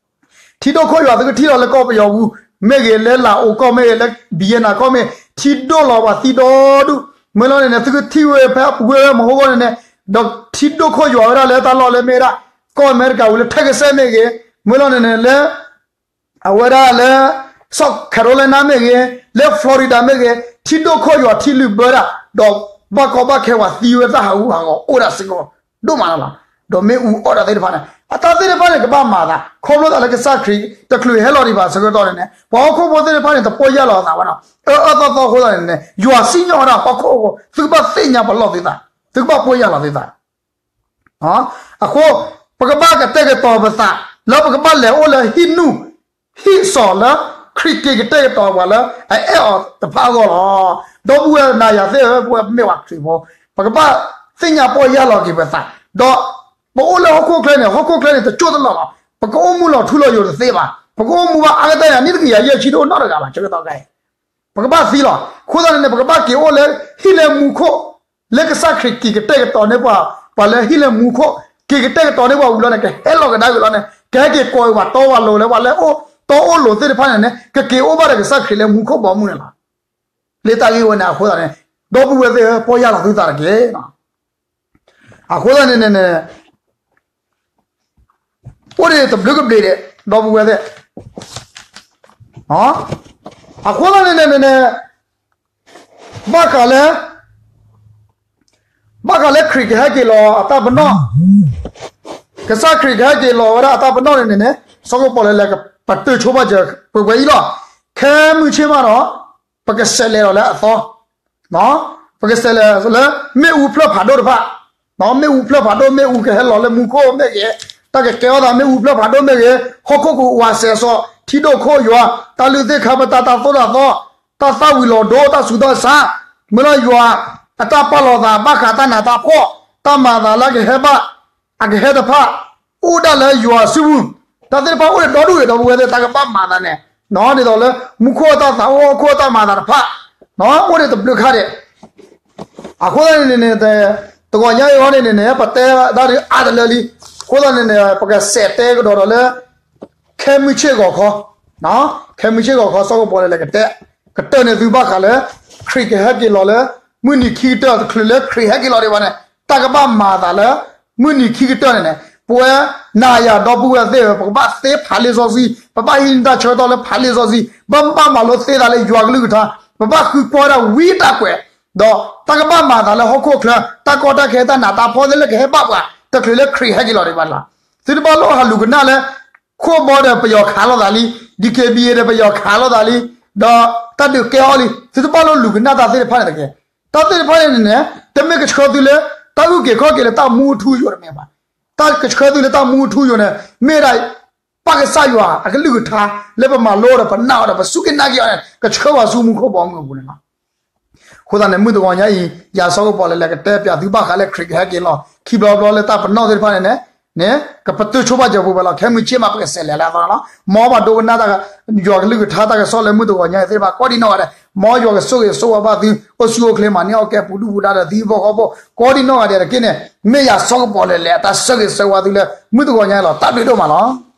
ထံဒိၣ်ခိၣ်ယွၤ သုကထံၣ်လီၤလၢကီၢ်ပယီၤပူၤ မ့ၢ်ဂ့ၤ လၢလၤအိၤကီၢ်မ့ၢ်ဂ့ၤ လၢဘံယဲၢ်နၤကီၢ်မ့ၢ် ထံဒိၣ်လီၤပှၤသံဒီဒူၣ်, မ့ၢ်လီၤန့ၣ်န့ၣ် သုကထံၣ်ဝဲဖဲအပူၤဝဲမဟိဂီၢ်န့ၣ်န့ၣ် ဒီးထံဒိၣ်ခိၣ်ယွၤဝဲဒၣ်လၢတၢ်လီၢ်လၢမ့ၢ်ဝဲဒၣ် ကီၢ်အမဲရကၤပူၤလၢ Texas မ့ၢ်ဂ့ၤ, မ့ၢ်လီၤန့ၣ်န့ၣ်လၢ အဝဲဒၣ်လၢ South Carolina မ့ၢ်ဂ့ၤ, လၢ Florida မ့ၢ်ဂ့ၤ, ထံဒိၣ်ခိၣ်ယွၤထံလုာ်ဘၢဒၣ်, ဒီးဘၣ်ကီဘၣ်ခဲပှၤသံဝဲတၢ်ဟးဂူာ်ဟးဂီၤအိၣ်ဒၣ်စ့ၢ်ကီး ဒိၣ်မးလီၤ. ဒီးမ့ၣ်အူအီၣ်တၢ်သ့ၣ်တဖၣ်န့ၣ် အတၢ်သ့ၣ်တဖၣ်န့ၣ် ကဘၣ်မၤသး ခီဖျိသးလၢကစၢ်ခရံာ်တချုးဟဲလီၤဒံးဘၣ်ဆၢကတီၢ်န့ၣ်န့ၣ် ပှၤဟီၣ်ခိၣ်ဖိသ့ၣ်တဖၣ်န့ၣ် တပီၢ်ယၢ်လီၤအသးဘၣ်နီၤ အၢအၢသီသီအဃိသတးန့ၣ်န့ၣ် ယွၤစံၣ်ညီၣ်ဝဲဒၣ်ဟီၣ်ခိၣ်ဖိ သုကဘၣ်သ့ၣ်ညါပလီၢ်သုသး သုကဘၣ်ပီၢ်ယၢ်လီၤသုသး အဃိ ပကဘၣ်ကတဲာ်ကတီၤပသး လၢပကဘၣ်လဲၤအိၣ်လၢဟံၣ်နူၢ် ဟံၣ်စီၤလၢ ခရံာ်က့ၤကတဲာ်ကတီၤပှၤလၢအအဲၣ်အီၤတဖၣ်အဂီၢ်လီၤ. ဒီပုၢ်ဝဲၢ်နၤယၤသ့ၣ်ဧၢ ပဝဲပမ့ၢ်ပှၤခရံာ်ဖိ ပကဘၣ်သ့ၣ်ညါပီၢ်ယၢ်လီၤက့ၤပသး ဒီးပအိၣ်လၢဟီၣ်ခိၣ်ချၢန့ၣ် ဟီၣ်ခိၣ်ချၢန့ၣ် တကၠိၢ်တလီၢ်လီၤ. ပကအိၣ်မူလီၤထူလီၤယိာ်တသ့ဘၣ်. ပကအိၣ်မူဘၣ်အါကတၢၢ်န့ၣ် အနံၣ်တကယၤယဲၢ်ဆံတအိၣ်နီတဂၤဘၣ် ဆၢကတီၢ်ခဲအံၤ ပကဘၣ်သံလီၤ. အဃိသတးန့ၣ်န့ၣ် ပကဘၣ်က့ၤအိၣ်လၢဟံၣ်လၢမူခိၣ် လၢကစၢ်ခရံာ်က့ၤကတဲာ်ကတီၤန့ၢ်ပှၤ ပှၤလၢဟံၣ်လၢမူခိၣ် က့ၤကတဲာ်ကတီၤန့ၢ်ပှၤဝံၤလီၤန့ၣ် ကဟဲလီၤကဒါက့ၤလီၤန့ၣ် ကဟဲက့ၤကိးက့ၤပှၤတီပှၤလိၤလၢပှၤလၢအိၣ် တီအိၣ်လိၤသ့ၣ်တဖၣ်န့ၣ်န့ၣ် ကက့ၤအိၣ်ဘၣ်ဒီးကစၢ်ခရံာ်လၢမူခိၣ်ဘီမုၢ်န့ၣ်လီၤ. လၢတၢ်ဂ့ၢ်ဝဲန့ၣ်အဃိသတးန့ၣ် ဒီပုၢ်ဝဲၢ်သ့ၣ်ဧၢ ပီၢ်ယၢ်လီၤသုသးတက့ၢ်. အဃိသတးန့ၣ်န့ၣ်န့ၣ် အိၣ်ဒံးတဘျုးကဘျံးဒံး ဒီပုၢ်ဝဲၢ်သ့ၣ် အဃိသတးန့ၣ်န့ၣ်န့ၣ် ဘၣ်ဃးလၢ ဘၣ်ဃးလၢခရံာ်ကဟဲက့ၤလီၤအတၢ်ပနီၣ် ကစၢ်ခရံာ်ကဟဲက့ၤလီၤဝဲဒၣ်အတၢ်ပနီၣ်န့ၣ်န့ၣ်န့ၣ် စီၤကပီၣ်လဲၣ်လဲၣ်ကပတုာ်ဆိဘၣ်စၢၤပှဲၤပှဲၤအံၤလီၤ. ခဲမုၢ်ဆ့ၣ်မးဒီး ပကဆဲးလဲၤဒီးလၢအသီ ပကဆဲးလဲၤလၢ မ့ၣ်အူဖျၢၣ်ဖးဒိၣ်တဖၣ်, မ့ၣ်အူဖျၢၣ်ဖးဒိၣ် မ့ၣ်အူကဟဲလီၤလၢမူခိၣ်မ့ၢ်ဂ့ၤ, တၢ်ကကဲထီၣ်သးမ့ၣ်အူဖျၢၣ်ဖးဒိၣ်မ့ၢ်ဂ့ၤ, ဟီၣ်ခိၣ်ကဝးစဲးစီၤ ထံဒိၣ်ခိၣ်ယွၤ, တၢ်လုၢ်သ့ၣ်ခါပတာ် တၢ်သိၣ်တၢ်သီ, တၢ်သၣ်ဝံၤလီၤဒိ တၢ်ဆူးတၢ်ဆါ, မ့ၢ်လၢယွၤအတၢ်ပာ်လီၤသး ဘၣ်ဃးတၢ်နးတၢ်ဖှီၣ်, တၢ်မၤသးလၢကဟဲဘၣ် အကဟဲတဖၣ် အိၣ်ဒၣ်လၢယွၤစုပူၤ, တၢ်သ့ၣ်တဖၣ်အိၣ်ဒီဒူၣ်ဒီး ဒီပုၢ်ဝဲၢ်သ့ၣ် တၢ်ကဘၣ်မၤသးန့ၣ်, ဒ်သိးလၢ မူခိၣ်အတၢ်သးအိၣ် ဟီၣ်ခိၣ်အတၢ်မၤသးတဖၣ် အိၣ်ဒံးတဘျုးခါဒံး, အဃိသတးန့ၣ်န့ၣ် တဂီၤညါအံၤအဂီၢ်န့ၣ်န့ၣ်န့ၣ် ပတဲဒၣ်ဒုးအါတလၢလံ, အဃိသတးန့ၣ်န့ၣ် ပကစဲးတဲကဒီးဒီးလၢ ခဲမုၢ်ဆ့ၣ်ဂီၤခီ, ခဲမုၢ်ဆ့ၣ်ဂီၤခီ စီၤကပီၣ်လဲၣ်လဲၣ်ကတဲ ကတၢၢ်န့ၢ်သုဘၣ်ဃးလၢ ခရံာ်ကဟဲက့ၤလီၤလၢ မုၢ်နံၤခံကတၢၢ် တချုးလၢခရံာ်ဟဲက့ၤလီၤဒံးဘၣ်န့ၣ် တၢ်ကဘၣ်မၤသးလၢ မုၢ်နံၤခံကတၢၢ်န့ၣ်န့ၣ် ပဝဲနၤယၤဒီပုၢ်ဝဲၢ်သ့ၣ်ဧၢ ပကဘၣ်သ့ဖးလံာ်စီဆှံ, ပဘၣ်ဟံးန့ၢ်တၢ်ဆၢကတီၢ်လၢဖးလံာ်စီဆှံ, ပဘၣ်မၤလိသ့သးလၢယွၤကလုၢ်ကထါ, ပဘၣ်ဃုကွၢ်ဒၣ်ဝံတၢ်ကွဲး, ဒီးတၢ်ကဘၣ်မၤသးလၢဟီၣ်ခိၣ်ချၢ တၢ်ကီတၢ်ခဲ တၢ်နးတၢ်ဖှီၣ်သ့ၣ်လၢကဟဲဘၣ်ပှၤ တချုးလၢခရံာ်ဟဲက့ၤလီၤဒံးဘၣ်လီၤ. သုတဘၣ်လိၣ်ဟးလူၤကနၣ်လၢ ခိၣ်ဘီဒီးပယီၤခးလိာ်သးလံ, ဒီး DKBA ဒီးပယီၤခးလိာ်သးလံ, ဒီးတၢ်ဒုးကဲအီၤလံ, သုတဘၣ်လိၣ်လူၤကနၣ်တၢ်သ့ၣ်တဖၣ်န့ၣ်တက့ၢ်. တၢ်သ့ၣ်တဖၣ်န့ၣ်န့ၣ် တမ့ၢ်ကဆှၢသုလၢ တၢ်အုၣ်က့ၤခီၣ်က့ၤလၢတၢ်မူအထူအယိာ်တမ့ၢ်ဘၣ်. တၢ်ကဆှၢသုလၢတၢ်မူအထူအယိာ်န့ၣ် မ့ၢ်ဒၣ် ပၢ်ကစၢ်ယွၤအကလုၢ်ကထါ လၢပမၤလိဒီးပနာ်အီၤဒီးပစူၢ်က့ၤနာ်က့ၤအီၤန့ၣ် ကဆှၢပှၤဆူမူခိၣ်ဘီမုၢ်အပူၤန့ၣ်လီၤ. အဃိသတးန့ၣ် မုၢ်တဂီၤညါအံၤ ယၤစီၤကပီၣ်လဲၣ်လဲၣ်ကတဲပၠးသုဘၣ်ဃးလၢခရံာ်ကဟဲက့ၤလီၤ ခံဘျီဘျီလၢတၢ်ပနီၣ်သ့ၣ်တဖၣ်န့ၣ်န့ၣ် န့ၣ် ကပတုာ်ဆိဘၣ်စၢၤပှဲၤပှဲၤလီၤ. ခဲမုၢ်ဆ့ၣ်မး ပကစဲးလဲၤလၢအသီန့ၣ်လီၤ. မ်ပှၤဒိကနၣ်တၢ် ယွၤကလုၢ်ကထါတၢ်ကစီၣ်လၢမုၢ်တဂီၤညါအံၤသ့ၣ်တဖၣ် ကိးဒံနီၢ်ဂၤဒဲး မ်ယွၤကဆိၣ်ဂ့ၤဆိၣ်ဝါဘၣ်သု အိၣ်ဆူၣ်အိၣ်ချ့ မၤန့ၢ်အီၣ်ကဲပူၤဒုၣ်ပူၤဒါဒီး သံဘီဃီဖိ ကိးဒံနီၢ်ဂၤဒဲးတက့ၢ်န့ၣ် မ့ၢ်ယၤစီၤကပီၣ်လဲၣ်လဲၣ် အတၢ်ဆၢဂ့ၤဆၢဝါသုလၢ မုၢ်တဂီၤညါအံၤလီၤ. တၢ်ဘျုးဒိၣ်မးလီၤ.